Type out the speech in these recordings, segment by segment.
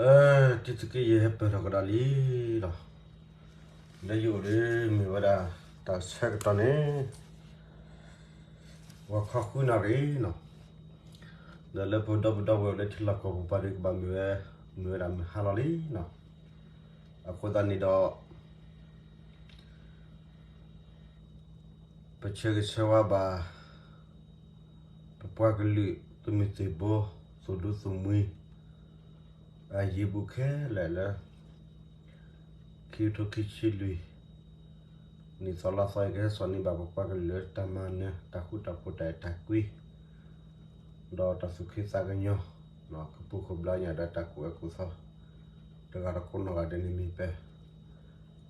အ တံၤသုးက့ယဲၢ်ဟဲပၢၢ်ထီၣ်ကဒီးလံလီၤ. လၢယအိၣ်ဒီးမ့ၢ်ဝဲဒၣ် တၢ်ဆၢကတီၢ်န့ၣ် ဂီၤခီဃုနၣ်ရံၣ်နီၤ, ဒီးလၢပဒီပုၢ်ဒီဝဲၢ်အိၣ်လၢထံလီၢ်ကီၢ်ပူၤပှၤဒီးကဘၣ်မ့ၢ်ဝဲ မ့ၢ်ဝဲဒၣ်မုၢ်ဟါလီၤလံနီၤ. အဃိသတးန့ၣ်ဒီး ပဆၢဂ့ၤဆၢဝါဘၣ် ပပှၤကလုာ် သုးမုၢ်သံၣ်ဘိ သူၣ်ဒူသုးမှံ အယံၤဘူးခဲလၢာ်လၢ ခံကထိခံဆံလွံၢ် နံၣ်သီလါသီအံၤ ကဟဲစိာ်န့ၢ်ဘၣ်ပပှၤကလုာ်လၢတၢ်မၤနၢၤ တၢ်ဃူတၢ်ဖိးတၢ်အဲၣ်တၢ်ကွံ ဒီးတၢ်သူၣ်က့သးကညီၤ ကပူၤဃိဘျါညါဒီးတၢ်ကူၣ်အၢကူၣ်သီ တဂၤတကိးနီၢ်ဂၤဒဲးန့ၣ်မ့ၢ်ပ တံၤ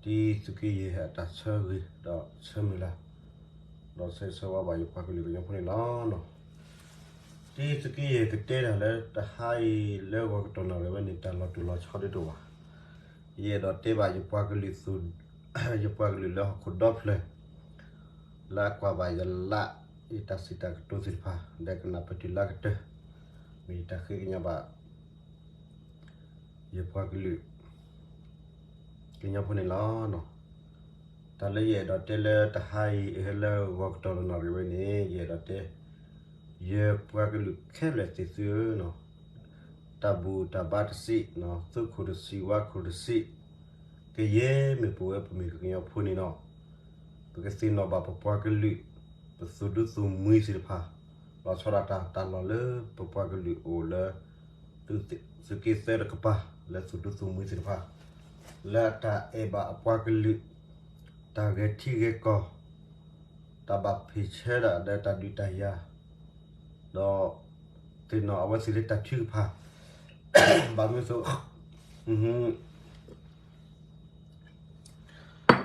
သုးက့ယဲၢ်အတၢ်ဆၢဂ့ၤဒီးဆၢမုၢ်လၢ် ဒီးဆၢဂ့ၤဆၢဝါဘၣ်ယပှၤကလုာ်ကညီဖိန့ၣ်လီၤ. တံၤသုးက့ယဲၢ်ကတဲတၢ်လၢတဟါအံၤလၢဂီၤကတီၢ်နီၣ်ရံၣ်ဝဲန့ၣ် တၢ်လီၤတူၢ်လီၤဆီဒ်တအိၣ်ဘၣ်. ယအဲၣ်ဒိးတဲဘၣ်ယပှၤကလုာ် ယပှၤကလုာ်လၢဟီၣ်ခိၣ်ဒီဖျၢၣ် လၢအကွၢ်ဘၣ်ယလၢ ယတၢ်စံးတၢ်ကတိၤသ့ၣ်တဖၣ် ဒီးကနၣ်ပတုၤလၢကတၢၢ် မ့ၢ်ယတၢ်ဃ့ကညးဘၣ် ယပှၤကလုာ် ကညီဖိန့ၣ်လီၤ. တၢ်လၢယအဲၣ်ဒိးတဲလၢတဟါအံၤ လၢဂီၤကတီၢ်နီၣ်ရံၣ်ဝဲန့ၣ် ယအဲၣ်ဒိးတဲ ယပှၤကလုာ်ခဲလၢာ်သ့ၣ်သုဧၢ တၢ်ဘူၣ်တၢ်ဘါတစံး သူခိၣ်တစံး ဝါခိၣ်တစံး ကယဲၢ်မ့ၢ်ပဝဲပမ့ၢ်ကညီဖိန့ၣ်ဒီး ပကသ့ၣ်နီၣ်ဘၣ်ပပှၤကလုာ် ပသူၣ်ဒူသုးမှံသ့ၣ်တဖၣ် လီၤဆီဒၣ်တၢ်တၢ်လီၢ်လၢပပှၤကလုာ်အိၣ်လၢ သုးက့သၢတကပၤ လၢသူၣ်ဒူသုးမှံသ့ၣ်တဖၣ် လၢတၢ်အဲၣ်ဘၣ်အပှၤကလုာ် တၢ်ဂဲၤထံဂဲၤကီၢ် တၢ်ဘၣ်ဖ့ၣ်ဆၢဒၣ်ဒီးတၢ်ဒုးတၢ်ယၤ ဒီး သ့ၣ်နီၣ်အဝဲသ့ၣ်လၢတၢ်ထုကဖၣ် ဘၣ်မနုၤအဃိ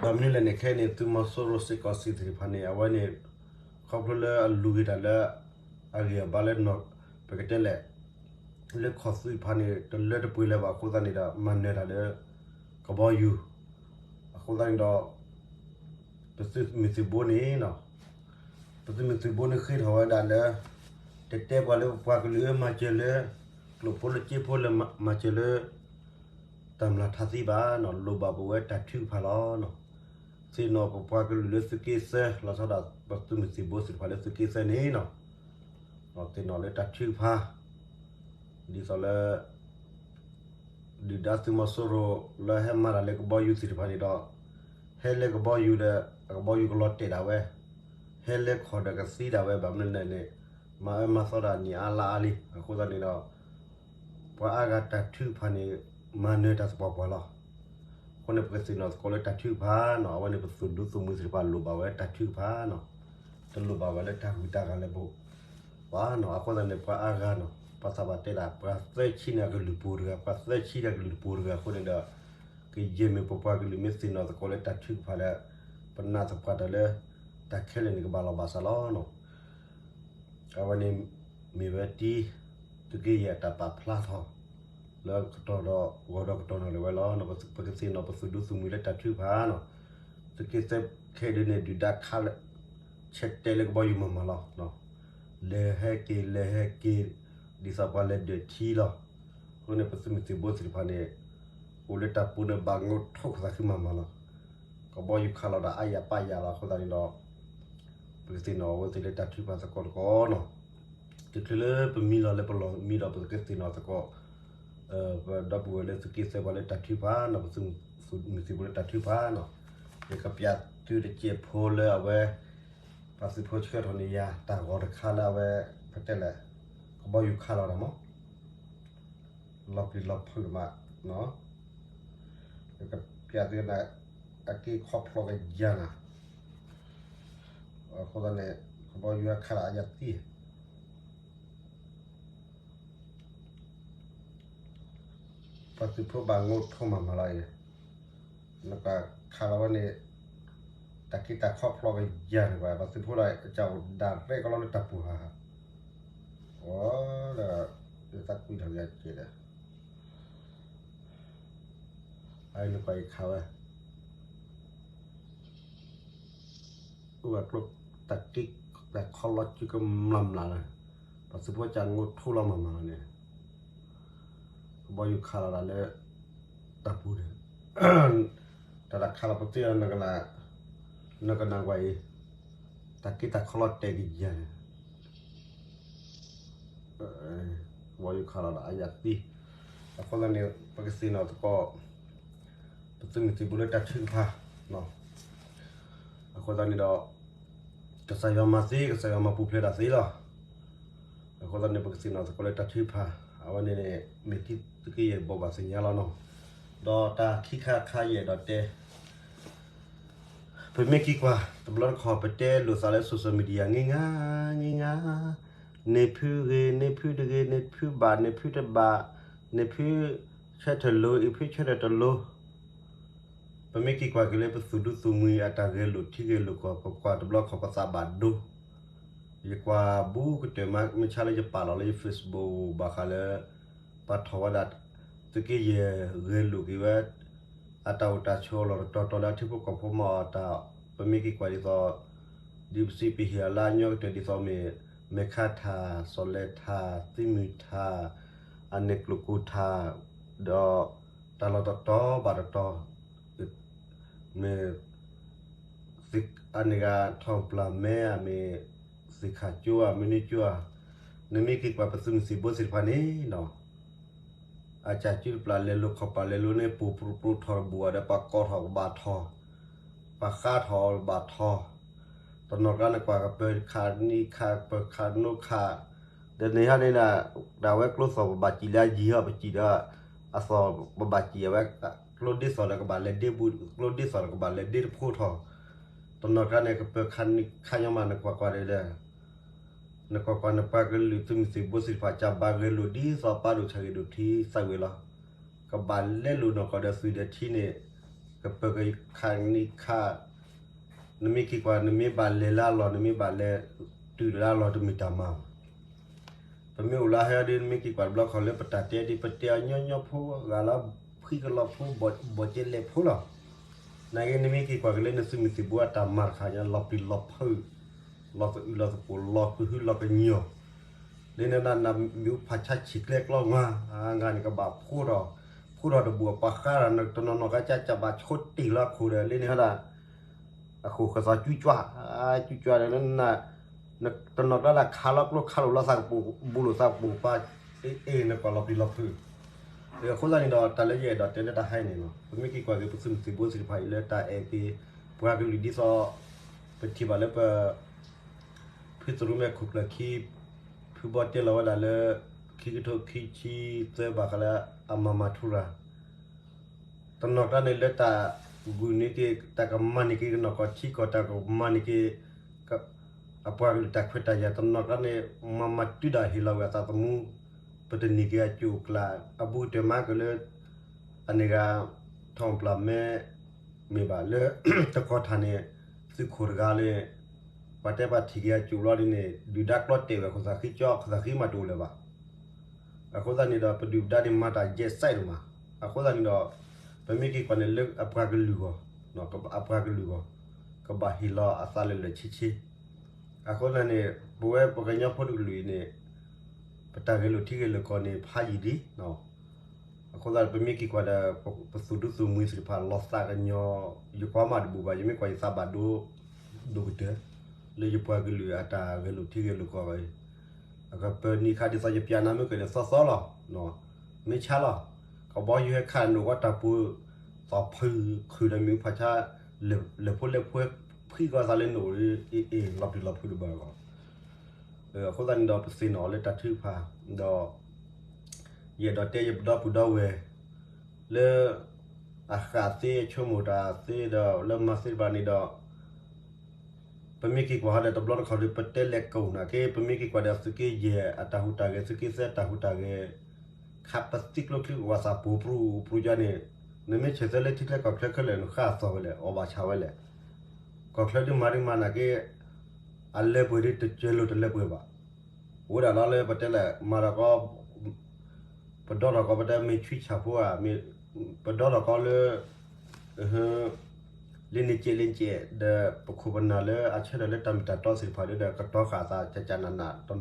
ဘၣ်မနုၤလဲၣ်န့ၣ် ခဲအံၤန့ၣ် သုးမီၤစိရိၤစ့ၢ်ကီးစံးသ့ၣ်တဖၣ်န့ၣ် အဝဲန့ၣ် ခီဖျိလၢအလူၤဂ့ၤတၢ်လၢ အဂံၢ်အဘါလၢ ပကတဲလဲၣ် လၢခီၣ်သုးတဖၣ်န့ၣ် တလၢတပှဲၤလၢၤဘၣ်အဃိသတးန့ၣ်ဒီး မၤနၢၤတၢ်လၢ ကဘီယူၤ အဃိသတးန့ၣ်ဒီး ပသုးမုၢ်သံၣ်ဘိန့ၣ် ပသုးမုၢ်သံၣ်ဘိန့ၣ်ဃ့ထီၣ်ဝဲဒၣ်လၢ တတဲပှၤလၢပပှၤကလုာ်မၤစၢၤလၢ ကျိာ်ဖိလၢစ့ဖိလၢမၤစၢၤလၢ တၢ်မျၢ်ထါသံဘၣ်နီၤ လိၣ်ဘၣ်ပဝဲတၢ်ထုကဖၣ်လီၤ. သ့ၣ်နီၣ်ပပှၤကလုာ်လၢသုးက့သၢ လီၤဆီဒၣ်ပသုးမုၢ်သံၣ်ဘိသ့ၣ်တဖၣ်လၢသုးက့သၢန့ၣ်နီၤ သ့ၣ်နီၣ်လၢတၢ်ထုကဖၣ် ဒ်သိးလၢ ဒုၣ်ဒါသုးမီၤစိရိၤလၢဟဲမၤတၢ်လၢကဘီယူၤသ့ၣ်တဖၣ်န့ၣ်ဒီး ဟဲလၢကဘီယူၤဒီး အကဘီယူၤကလီၤတဲာ်ဒၣ်ဝဲ, ဟဲလၢခီၣ်ဒီးကသံဒၣ်ဝဲ ဘၣ်မနုၤလဲၣ်န့ၣ် မၤအၢမၤသီဒၣ်နံၣ်အါလါအါလံ. အဃိသတးန့ၣ်ဒီး ပှၤအါဂၤတၢ်ထုကဖၣ်န့ၣ် မၤနၢၤတၢ်သပှၢ်ပှၢ်လီၤ. အဃိန့ၣ် ပကသ့ၣ်နီၣ်သကိးလၢတၢ်ထုကဖၣ်နီၤ, အဝဲန့ၣ် ပသုးဒူသုးမုၢ်သ့ၣ်တဖၣ်လိၣ်ဘၣ်ဝဲတၢ်ထုကဖၣ်နီၤ, တလိၣ်ဘၣ်ဝဲလၢတၢ်ဂုၤတၢ်ဂၤလၢပ ပှၤနီၤ. အဃိသတးန့ၣ် ပှၤအါဂၤနီၤ, ပှၤသးပှၢ်တဲဒၣ် ပှၤသၢဆံန့ၣ်အကလုၢ်ပူၤတဂၤ, ပှၤသၢဆံန့ၣ်အကလုၢ်ပူၤတဂၤအဃိန့ၣ်ဒီး ကယဲၢ်မ့ၢ်ပပှၤကလုာ်မ့ၢ်သ့ၣ်နီၣ်သကိးလၢတၢ်ထုကဖၣ်ဒီး ပနာ်သပှၢ်တၢၢ်လၢ တၢ်ခဲလၢာ်န့ၣ်ကဘၣ်လီၤဘၣ်စးလီၤနီၤ. အဝဲန့ၣ် မ့ၢ်ဝဲတံၤ သုးက့ယဲၢ်အတၢ်ပာ်ဖျါထီၣ် လၢကတီၢ်ဒီးဂီၤဒီးကတီၢ်နီၣ်လၢၤဝဲလီၤ. ပကသ့ၣ်နီၣ်ပသုးဒူသုးမုၢ်လၢတၢ်ထုကဖၣ်နီၤ, သုးက့သၢခဲအံၤဒ်န့ၣ် ဒုၣ်ဒါခးလၢ ဆဲးတဲလၢကဘီယူၤမၤမၤလီၤ. လဲၤဟဲက့ၤ လဲၤဟဲက့ၤ ဒ်သိးပှၤလဲၤဒၢးထံလီၤ. အဃိန့ၣ် ပသုးမုၢ်သံၣ်ဘိသ့ၣ်တဖၣ်န့ၣ် အိၣ်လၢတၢ်ပူၤန့ၣ် ဘၣ်ငိၢ်ထိၣ်သးခုမၤမၤလီၤ. ကဘီယူၤခးလီၤတၢ်အါယၤပာ်ယၤလီၤ. အဃိသတးန့ၣ်ဒီး ပကသ့ၣ်နီၣ်အဝဲသ့ၣ်လၢတၢ်ထုကဖၣ်သကိးတကီးနီၤ. တချုးလၢပမံလီၤလၢပလီၢ်မံဒီး ပကသ့ၣ်နီၣ်သကိး ပဒီပုၢ်ဝဲၢ်လၢသုးက့သၢပှၤလၢတၢ်ထုကဖၣ်နီၤ, ပသုးမုၢ်သံၣ်ဘိလၢတၢ်ထုကဖၣ်နီၤ. ယကပျးသုတစဲးဖိလၢအဝဲ ပှၤသုးဖိဆှၢထီၣ်န့ၢ်ယၤ တၢ်ဂီၤတခါလၢအဝဲ ပတဲလဲၣ် ကဘီယူၤခးလီၤတၢ်မး လီၤပျံၤလီၤဖုးမးနီၤ. ယကပျးသုန့ၣ် အက့ခီဖျိကယၤနၤ, အဃိသတးန့ၣ် ကဘီယူၤခးလီၤအယၤသံ ပှၤသုးဖိဘၣ်ငိၢ်ထိၣ်မၤမၤလီၤအံၤ, နကွၢ်ခးလီၤဝဲန့ၣ် တၢ်က့တၢ်ခီဖျိကယၤန့ၣ်ကွၢ် ပှၤသုးဖိဒီး ကအိၣ်ဒၣ်ရဲၣ်ကလီလၢတၢ်ပူၤဟး, အိၣ်ဒီး ယသးကွံထီၣ်ယၤက့ၤဒီး အအံၤနကွၢ်အံၤခးဝဲ အိၣ်ဝဲကျိ တၢ်က့ တၢ်ခီလီၤစုကမျၢ်မျၢ်လၢ ပှၤသုးဖိကငိၢ်ထိၣ်လီၤမၤမၤလီၤန့ၣ် ဘီယူၤခးလီၤဒၣ်လၢ တၢ်ပူၤန့ၣ်, တၢ်တခးလီၤပသ့ၣ် နကနၣ်ကွၢ်အံၤ, တၢ်က့တၢ်ခီလီၤတဲာ်ကယၤန့ၣ်, ဘီယူၤခးလီၤဒၣ်အယၤသံ, အဃိသတးန့ၣ် ပကသ့ၣ်နီၣ်သကိး ပသုးမုၢ်သံၣ်ဘိလၢတၢ်ထုကဖၣ်, အဃိသတးန့ၣ်ဒီး ကစၢ်ယွၤမၤသ့ ကစၢ်ယွၤမၤပူၤဖျဲးဒၣ်သ့လီၤ. အဃိသတးန့ၣ် ပကသ့ၣ်နီၣ်သကိးလၢတၢ်ထုကဖၣ်, အဝဲန့ၣ်န့ၣ် မ့ၢ်ထံသုးက့ယဲၢ်ဘိးဘၣ်သ့ၣ်ညါလီၤနီၤ. ဒီးတၢ်ခံခါတခါယအဲၣ်ဒိးတဲ ပမ့ၢ်က့ၤကွၢ်တဘျီတခီၣ် ပတဲလိာ်သးလၢ social media င့ၤငါင့ၤငါ, န့ၣ်ဖုဂ့ၤ န့ၣ်ဖုတဂ့ၤ န့ၣ်ဖုဘၣ် န့ၣ်ဖုတဘၣ်, န့ၣ်ဖုဆၢထၢၣ်လိၤ အံၤဖုဆၢထၢၣ်တလိၤ ပမ့ၢ်က့ၤကွၢ်က့ၤလၢပသူၣ်ဒူသးမုၢ်အတၢ်ဂဲၤလိာ်ထံဂဲၤလိာ်ကီၢ် ပကွၢ်တဘျီခီၣ်ပသးဘၣ်ဒိ, ယကွၢ်ဘူးကတၢၢ်မး မုၢ်ဆါလၢယပာ်လီၤလၢယ Facebook ဘၣ်ဃးလၢ ပှၤထီၣ်ဝဲဒၣ် သုးက့ယဲၢ်ဂဲၤလိာ်က့ၤဝဲ အတၢ်အိၣ်တၢ်ဆိးအလီၢ်တတီၤတီၤလၢအထံဖိကီၢ်ဖိမၤအီၤတၢ်, ပမ့ၢ်က့ၤကွၢ်ဒ်သိး ဒ်ပစံးပဟ့ၣ်အီၤလၢအညီကတၢၢ်ဒ်သိးမ့ၢ် မဲာ်ခါထၣ် စီၤလဲၤထၣ် သံမုၢ်ထၣ် အနဲၣ်ကျိၣ်ကိၢ်ထၣ် ဒီးတၢ်လီၢ်တတီၤဘၣ်တတီၤ မ့ၢ် အန့ၣ်ဂ့ၤ ထီၣ်ပျၢ်မဲဧါ မ့ၢ်သ့ၣ်ခၣ်ကၠိဧါ မ့ၢ်နွံကၠိဧါ, နမ့ၢ်က့ၤကွၢ်ပသုးမုၢ်သံၣ်ဘိသ့ၣ်တဖၣ်န့ၣ်နီၤ, အကၢ်စုတပျၢ်လဲၤလိာ်ခီၣ်ပျၢ်လဲၤလိာ်န့ၣ် ပိာ်ပြူးပြူးထီၣ်တဘူၣ်အီၤဒီး ပှၤကိးထီၣ်ကဘၣ်ထီၣ်, ပှၤဃါထီၣ်ကဘၣ်ထီၣ်, တနီၤကျါန့ၣ်ကွၢ်ကပၢၤခးနံၣ်ခးပၢၤခးနိခး, ဒီးန့ၣ်ဟီန့ၣ် ဒၣ်ဝဲကျိသီၣ်ပဘၣ်စံၣ်လၢအယံၤဟီ ပစံၣ်ဒီး အသီၣ်ပဘၣ်စံၣ်အဝဲ ကျိဒ့သီၣ်ဒီးကဘၣ်လဲၤဒ့ဘူး ကျိဒ့သီၣ်ဒီးကဘၣ်လဲၤဒ့တဖိထီၣ်, တနီၤကျါန့ၣ် ကပၢၤခးနံၣ်ခးညီမး နကွၢ်ကွၢ်ဒီး နကွၢ်ကွၢ် နပှၤကလုာ်သုးမုၢ်သံၣ်ဘိသ့ၣ်တဖၣ် ကဘၣ်ဂဲၤလိာ်ဒ်သိးပာ်ဒိၣ်ဆၢဂ့ၤဒိၣ်ထံသးဝံၤလီၤ. ကဘၣ်လဲလိာ်နီၢ်ကီၢ်ဒီးသုးဒီးထံန့ၣ် ကပၢၤခးနံၣ်ခး, နမ့ၢ်က့ၤကွၢ် နမ့ၢ်ဘၣ်လဲၤလၢအလီၢ် နမ့ၢ်ဘၣ်လဲၤတုၤလၢအလီၢ်တမ့ၢ်တၢ်မၤဘၣ်. ပမ့ၢ်အိၣ်လၢဟဲဒီး နမ့ၢ်က့ၤကွၢ်တဘျီခီၣ်လၢပတၢ်တဲဒ် ပတဲအီၤညီညီဖိ ဂၤလၢဖှံကလီဖိ ဘီၣ်ကဲလဲၣ်ဖိလီၤ. နာ်က့ နမ့ၢ်က့ၤကွၢ်က့ၤလၢနသုးမုၢ်သံၣ်ဘိအတၢ်မၤတခါညါ လီၤပျံၤလီၤဖုး, လီၤသအုးလီၤသကိး လီၤကဟုလီၤကညီၤ, လၢနနမ့ၢ်ဖးဆါဆံးကျဲကျီငါ, ငါန့ၣ်ကဘၣ်ဖှိၣ်ထီၣ်, ဖှိၣ်ထီၣ်တဘူၣ်အပှၤဃါဒီး တနီၤနီၤကစၢ်ကဘၣ်ဆိတ့ၢ်လီၤအခိၣ်ဒီး လၢန့ၣ်ဟီဒၣ် အဃိၣ်ဃသီကၠူကၠူ, ကၠူကၠူဒီး တနီၤကျါဒၣ်ခးလီၤကျိခးလိာ်လီၤသးကပူၤ ဘူးလိာ်သးကပူၤပှၤ အ့ၣ် နကွၢ်လီၤပျံၤလီၤဖုး. အဃိသတးန့ၣ်ဒီး တၢ်လၢယအဲၣ်ဒိးတဲလၢတၢ်ဟဲန့ၣ်လီၤ. ပမ့ၢ်က့ၤကွၢ်က့ၤပသုးမုၢ်သံၣ်ဘိသ့ၣ်တဖၣ်အံၤလၢတၢ်အဲၣ်က့ၤ ပှၤကလုာ်ဒ်သိး ပထံၣ်ဘၣ်လၢပ ဖုသရူမဲာ်ခိၣ်ကျၢၢ်ခံ ဖုဘီတဲလီၤဝဲဒၣ်လၢ ခံကထိခံဆံသၢဘၣ်ဃးလၢအမၤမၤထူရၤ တနီၤကျါန့ၣ်လၢတၢ်ဂုာ်န့ၢ်က့ၤ တၢ်ကမၤန့ၢ်က့ၤကနီၢ်ကီၢ်ထံကီၢ် တၢ်ကမၤန့ၢ်က့ၤ အပှၤကလုာ်တၢ်ခွဲးတၢ်ယာ် တနီၤကျါန့ၣ် မၤမၤတုၤဒၣ်ဟ့ၣ်လီၤဝဲအသးသမူ ပတန့ၢ်က့ၤအကၠိၣ်အကျၢ် အဘူးကတၢၢ်မးက့ၤလၢ အန့ၣ်ဂ့ၤ ထီၣ်ပျၢ်မဲ မ့ၢ်ဘၣ်လၢ တကီၢ်ထၣ်န့ၣ် သုးခိၣ်တဂၤလၢ ပှၤတဲပှၤထံၣ်က့ၤအကၠိၣ်လီၤဒ်န့ၣ် ဒုၣ်ဒါကျီတဲာ်ဝဲ ခိၣ်သၣ်ဃံကၠီ ခိၣ်သၣ်ဃံမးတအိၣ်လၢၤဘၣ်. အဃိသတးန့ၣ်ဒီး ပဒုၣ်ပဒါန့ၣ်မၤတၢ်ယဲၢ်စဲးဒိၣ်မး. အဃိသတးန့ၣ်ဒီး ပမ့ၢ်က့ၤကွၢ်န့ၣ်လၢအပှၤကလုာ်ဂီၢ်, အပှၤကလုာ်ဂီၢ် ကဘၣ်ဟ့ၣ်လီၤအသးလၢလၢဆ့ဆ့. အဃိသတးန့ၣ် ပဝဲပှၤကညီဖိတကလုာ်အံၤန့ၣ် ပတၢ်ဂဲၤလိာ်ထံဂဲၤလိာ်ကီၢ်န့ၣ် ဖးယံာ်လံ အဃိသတး ပမ့ၢ်က့ၤကွၢ်ဒီး ပသုးဒူသုးမုၢ်သ့ၣ်တဖၣ် လီၤသးကညီၤ ယကွၢ်မးတဘူၣ်ဘၣ် ယမ့ၢ်ကွၢ်ယသးဘၣ်ဒိ ဒိၣ်ကတၢၢ် လၢယပှၤကလုာ်အတၢ်ဂဲၤလိာ်ထံဂဲၤလိာ်ကီၢ်အံၤ အကပၢၤနံၣ်ခါဒ်သိးယပျးနၤမ့ၢ်ကန့ၣ်သီသီလီၤ. မ့ၢ်ဆါလီၤ ကဘီယူၤဟဲခးနအိၣ်ကီးတၢ်ပူၤ သီၣ်ဖုခုၣ်ဒီးမ့ၣ်အူဖးဆါ လဲၤဖိလဲၤဖိ ဖှံကီးသးလၢနအိၣ် အ့ၣ် လီၤပျံၤလီၤဖုးတဘၣ်လီၤ. အဃိသတးန့ၣ်ဒီး ပသ့ၣ်နီၣ်အီၤလၢတၢ်ထုကဖၣ် ဒီး ယအဲၣ်ဒိးတဲယပဒီပုၢ်ဒီဝဲၢ် လၢ အဃၣ်သ့ အဆိကမိၣ်တၢ်သ့ဒီး လၢမၤသ့တဖၣ်န့ၣ်ဒီး ပမ့ၢ်က့ၤကွၢ်ဟီဒီးတဘျီတခီၣ်ဒီး ပတဲလဲၤကိးနာ်က့ ပမ့ၢ်က့ၤကွၢ်ဒီးသုးက့ယဲၢ်အတၢ်ဟူးတၢ်ဂဲၤ သုးက့သၢတၢ်ဟူးတၢ်ဂဲၤ ခးပသံကျိချံဝၣ်သးပူၤပြူၤပြူၤကန့ၣ် နမ့ၢ်ဆဲးသၢလၢထံချၢကီၢ်ချၢခဲလၢာ် နဃၣ်အသီၣ်ဝဲလဲၣ် အီၣ်ဘၣ်ဆၣ်ဝဲလဲၣ်. ကီၢ်ချၢဒုးမၤဒုးမၤနာ်က့ အလဲၤပှဲၤဒ်တကဲလိာ်တလဲၤပှဲၤဘၣ်. အိၣ်ဒၣ်လီၤလၢပတဲလဲၣ် မၤထီၣ်ကီး ပဒီထီၣ်ကီးပတဲမ့ၢ်ဆွံဆၣ်ဖိဧါ ပဒီထီၣ်ကီးလၢ လၢနကဲးလၢနကဲး ဒီးပခိၣ်ပနၢ်လၢအဆၢထၢၣ်လၢတၢ်မ့ၢ်တၢ်တီသ့ၣ်တဖၣ်ဒီး ကတီဃာ်သးကကနးနးတ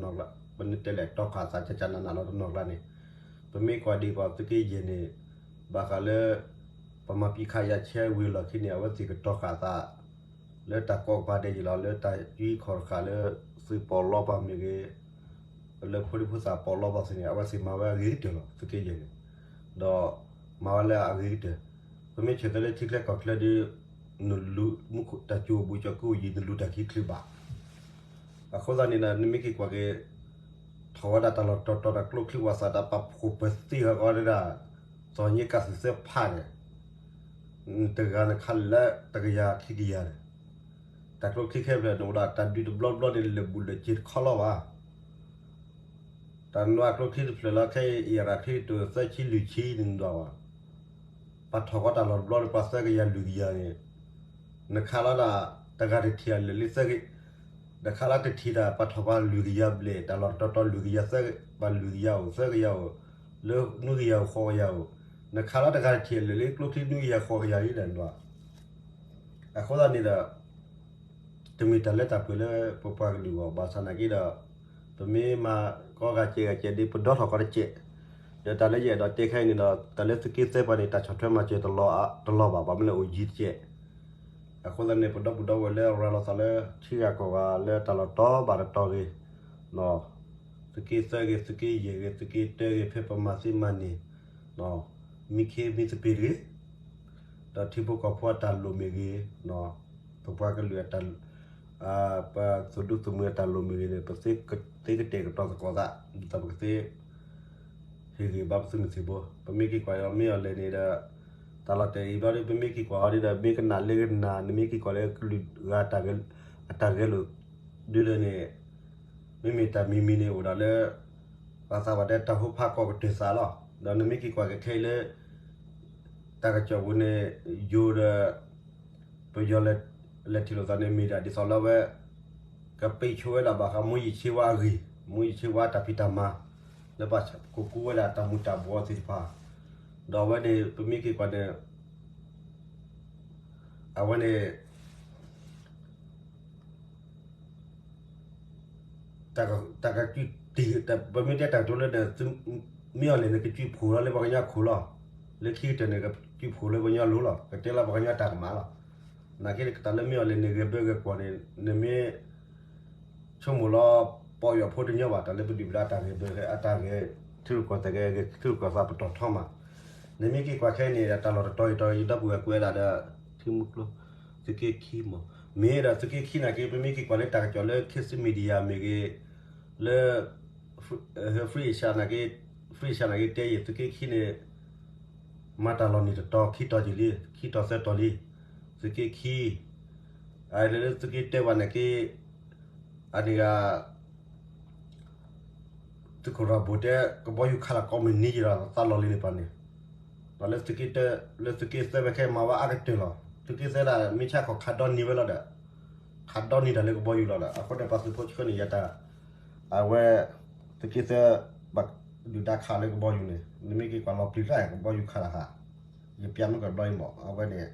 နီၤကျါ ပတဲလဲၣ်တီဃာ်သးကကနးနးလီၤတနီၤကျါန့ၣ် ပမ့ၢ်ကွၢ်ဒံးကွၢ်သုးက့ယဲၢ်န့ၣ် ဘၣ်ဃးလၢ ပမၤပံးခးယၤဆဲဝံၤအလီၢ်ခံန့ၣ် အဝဲသ့ၣ်ကတီၤဃာ်အသး လၢတၢ်ကိးကပၤဒဲးယံၤလီၤ လၢတၢ်ယူးယံၤခီၣ်တဃာ်လၢ သုးပီးလီပှၤမ့ၢ်ဂ့ၤ လၢဖိဒံဖိသၣ်ပီးလီပှၤသ့ၣ်န့ၣ် အဝဲသ့ၣ်မၤဝဲအဂ့ၤကတၢၢ်လီၤ သုးက့ယဲၢ်န့ၣ် ဒီးမၤဝဲလၢအဂ့ၤကတၢၢ် ပမ့ၢ်ဆဲးသးလၢထံချၢကီၢ်ချၢဒီး နလူၤမူခိၣ်တၢ်ကၠိၣ်ဘူးကၠီၤကူအယံၤ နလူၤတၢ်ခံချ့ဘၣ် အဃိသတးန့ၣ်ဒီး နမ့ၢ်က့ၤကွၢ်က့ၤ ထီၣ်ဝဲဒၣ်တၢ်လီၢ်တတီၤတီၤ တၢ်ကျိချံဝၣ်သၣ် တၢ်ပာ်ဖှိၣ်ပၢၤသ့ၣ်ဂီၤဂီၤဒၣ် သီၣ်ညါကးသုးသၢဖးန့ၣ် တဂၤနခးလၢတကယၤခံကယၤန့ၣ် တၢ်ကျိချံခဲဖျၢၣ်န့ၣ် အိၣ်ဒၣ်တၢ်ဒုးတဘျီဘျီန့ၣ် လၢာ်ဘူၣ်လၢာ်စ့ၤတခီလီၤဘၣ် တၢ်နွၤကျိချံတဖျၢၣ်လီၤ ခဲအံၤအရၣ်ချံတသၢဆံလွံၢ်ဆံန့ၣ်ဒွးဘၣ် ပှၤထီၣ်ကီးတၢ်လီၢ်တဘျီန့ၣ် ပှၤသၢကယၤလွံၢ်ကယၤန့ၣ် နခးလီၤဒၣ် တဂၤတထံၣ်အလၢာ်လံသၢကယၤ နခးလီၤတထံၣ်တၢ် ပှၤထီၣ်ပှၤလွံၢ်ကယၤဘျဲၣ် တၢ်လီၢ်တတီၤတီၤလွံၢ်ကယၤသၢ ပှၤလွံၢ်ကယၤအိၣ် သၢကယၤအိၣ် လၢနွံကယၤအိၣ် ဃိးကယၤအိၣ် နခးလီၤတဂၤတထံၣ်အလၢာ်လံကျိချံနွံကယၤဃိးကယၤလံဒီးနဒွး အဃိသတးန့ၣ်ဒီး တမ့ၢ်တၢ်လၢတၢ်ပှဲၤလၢပပှၤကလုာ်အဂီၢ် ဘၣ်ဆၣ်နာ်က့ဒီး ပမ့ၢ်မၤကီဂၤစဲးဂၤစဲးဒ်ပဒီထီၣ်ကီးတစဲး ဒီးတၢ်လၢယအဲၣ်ဒိးတဲခဲအံၤန့ၣ်ဒီး တၢ်လၢသုးက့သၢပှၤန့ၣ် တၢ်ဆီၣ်ထွဲမၤစၢၤတလီၤဘၣ် ဘၣ်မနုၤလဲၣ်အိၣ်ယံၤတစဲး အဃိသတးန့ၣ် ပဒီပုၢ်ဒီဝဲၢ်လၢရၤလီၤသးလၢထံဂၤကီၢ်ဂၤလၢတၢ်လီၢ်တတီၤဘၣ်တတီၤဂ့ၤ သုးက့သၢဂ့ၤ သုးက့ယဲၢ်ဂ့ၤ သုးက့တၢဂ့ၤ ဖဲပမၤသ့မၤန့ၢ် မံခ့မံသပ့ၤတဂ့ၤ ဒီးထံဖိကီၢ်ဖိအတၢ်လိၣ်မ့ၢ်ဂ့ၤ, ပပှၤကလုာ်အတၢ်, ပသုးဒူသုးမုၢ်အတၢ်လိၣ်မ့ၢ်ဂ့ၤန့ၣ် ပသ့ကတဲာ်ကတီၤသကိးသး, ဒ်သိးပကသ့ ဟ့ၣ်ဂံၢ်ဘါပသုးမုၢ်သံၣ်ဘိ, ပမ့ၢ်က့ၤကွၢ်အီၤမ့ၢ်အီၤလဲၣ်န့ၣ်ဒီး, တၢ်လီၤတဲာ်အံၤဘျီဒီး ပမ့ၢ်က့ၤကွၢ်အီၤဒီး မ့ၢ်ကနၣ်လၢကနၣ် နမ့ၢ်က့ၤကွၢ်လၢကလုာ်ဂၤအတၢ်ဂဲၤလိာ်, ဒ်လဲၣ်န့ၣ်, မ့မ့ၢ်တၢ်မံၤမံၤန့ၣ်အိၣ်ဒၣ်လၢ ပှၤသးပှၢ်တဲတၢ်ဟိဖးကီၢ်ကတၢၢ်သးလီၤ. ဒီးနမ့ၢ်က့ၤကွၢ်က့ၤခဲအံၤလၢ တၢ်ကစီၣ်ပူၤန့ၣ် ယိၤဒီး ပယီၤလဲၤထံၣ်လိာ်သးန့ၣ် မ့ၢ်ဒၣ်ဒ်သိးလၢဝဲ ကပ့းဆိဝဲဒၣ်ဘၣ်ဃး မူယံာ်ဆ့ဝါအဂ့ၢ်, မူယံာ်ဆ့ဝါတၢ်ဖံးတၢ်မၤ လၢပှၤကကူဝဲဒၣ်တၢ်မူၤတၢ်ဘှီးသ့ၣ်တဖၣ်, ဒီးအဝဲန့ၣ် ပမ့ၢ်က့ၤကွၢ်န့ၣ် အဝဲန့ၣ် တၢ်က, ပမ့ၢ်တဲတၢ်ကတိၤလၢန့ၣ်, မ့ၢ်အီၤလဲၣ်န့ၣ် ကစုဖှိၣ်လီၤလၢပှၤကညီခိၣ်လီၤ. လၢခံကတၢၢ်န့ၣ် ကစုဖှိၣ်လၢပှၤကညီလိၤလီၤ. ကတဲလၢပှၤကညီတၢ်ကမၣ်လီၤ. နာ်က့တၢ်လၢမ့ၢ်အီၤလဲၣ်န့ၣ် ဂဲၤဘၢဂဲၤကွီၢ်န့ၣ် နမ့ၢ် ဆိကမိၣ်လီၤ ပီၣ်ယီၣ်ဖိတညီဘၣ် တၢ်လၢပဒုၣ်ပဒါတၢ်ဂဲၤဘၢဂဲၤ အတၢ်ဂဲၤထံရူၢ်ကီၢ်သဲးဂဲၤ ဂဲၤထံရူၢ်ကီၢ်သးပတီၢ်ထီမး, နမ့ၢ်က့ၤကွၢ်ခဲအံၤန့ၣ် တၢ်လီၢ်တတီၤအံၤတီၤအံၤ ဒီပုၢ်ဝဲၢ်ကွဲးဒၣ်ဒီး ထံမုၢ်ကျိ သုးက့ခံမး, မ့ၢ်ဒီးသုးက့ခံနာ်က့ ပမ့ၢ်က့ၤကွၢ်လၢတၢ်ကစီၣ်လၢ Kiss Media မ့ၢ်ဂ့ၤ, လၢ Free Asia နာ်က့, Free Asia နာ်က့တဲယံာ် သုးက့ခံန့ၣ် မၤတၢ်လီၢ်န့ၣ်တတီၤခံတီၤက့ၤလံ, ခံတီၤသၢတီၤလံ, သုးက့ခံ, အလၢလၢသုးက့တဲဘၣ်နာ်က့ အန့ၣ်ဂၤ သုးခိၣ်ရၤဘိၣ်တဲ ကဘီယူၤခးလၢကိးမုၢ်နံၤယံၤဒီး သးလီၢ်လံန့ၣ်ပၣ်န့ၣ်, ဒီးလၢသုးက့တၢ, လၢသုးက့သၢဝဲခဲမၤဝဲအါကတၢၢ်လီၤ. သုးက့သၢဒၣ် မ့ၢ်ဆါခီၣ်ခးဒီနံၤဝဲလီၤဒီး, ခးဒီနံၤတၢ်လၢကဘီယူၤလီၤဒီး အဃိန့ၣ် ပှၤသုးဖိဆှၢန့ၣ်ယၤတၢ်, အဝဲ သုးက့သၢ ဘၣ်ဒုၣ်ဒါခးလၢကဘီယူၤန့ၣ် နမ့ၢ်က့ၤကွၢ်လီၤပျံၤတၢ် ကဘီယူၤခးလၢဟး, ယပျးမ့ၢ်ကဘျီအံၤမး အဝဲန့ၣ်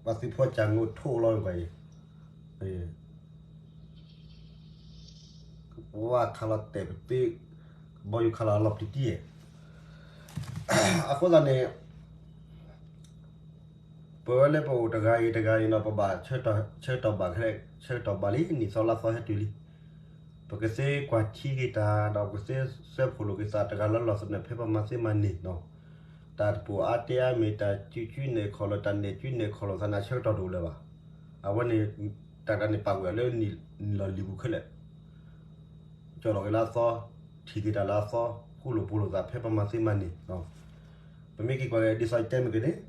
ပှၤသုးဖိစၢ်ငိၢ်ထိၣ်လီၤပှၤအံၤ ဝါခးလီၤတဲာ်ပသ့, ကဘီယူၤခးလီၤအလီၢ်ပျံၤတံၢ်, အဃိသတးန့ၣ် ပဝဲလၢပအိၣ်တဂၤအံၤတဂၤအံၤဒီး ပဘၣ်ဆၢကတီၢ်ဘၣ်ခဲ, ဆၢကတီၢ်ဘၣ်လံ နံၣ်သီလါသီဟဲတုၤလံ, ပကသ့ကွၢ်ထံက့ၤတၢ် ဒီးပကသ့စၢဖှိၣ်လိာ်က့ၤသးတဂၤလၢလီၢ်သနၢၣ် ဖဲပမၤသ့မၤန့ၢ်နီၤ, တၢ်တပိာ်အါတဲအါမ့ၢ် တၢ်စုကၠူနဲၣ်ခီၣ်လီၤ တၢ်နဲၣ်ကၠူနဲၣ်ခီၣ်လိာ်သးန့ၣ် ဆၢကတီၢ်တအိၣ်လၢၤဘၣ်. အဝဲန့ၣ် တၢ်တခါန့ၣ်ပာ်ကွံာ်အီၤလၢနံၣ်လီၢ်လံၤပူၤခဲလၢာ် ကၠီၣ်လီၤက့ၤလၢအသီ, ထံၣ်က့ၤတၢ်လၢအသီ, ဃူလိာ်ဖိးလိာ်သးဖဲပမၤသ့မၤန့ၢ်, ပမ့ၢ်က့ၤကွၢ်က့ၤဒ်သိးယတဲမ့ၢ်က့ၤန့ၣ်,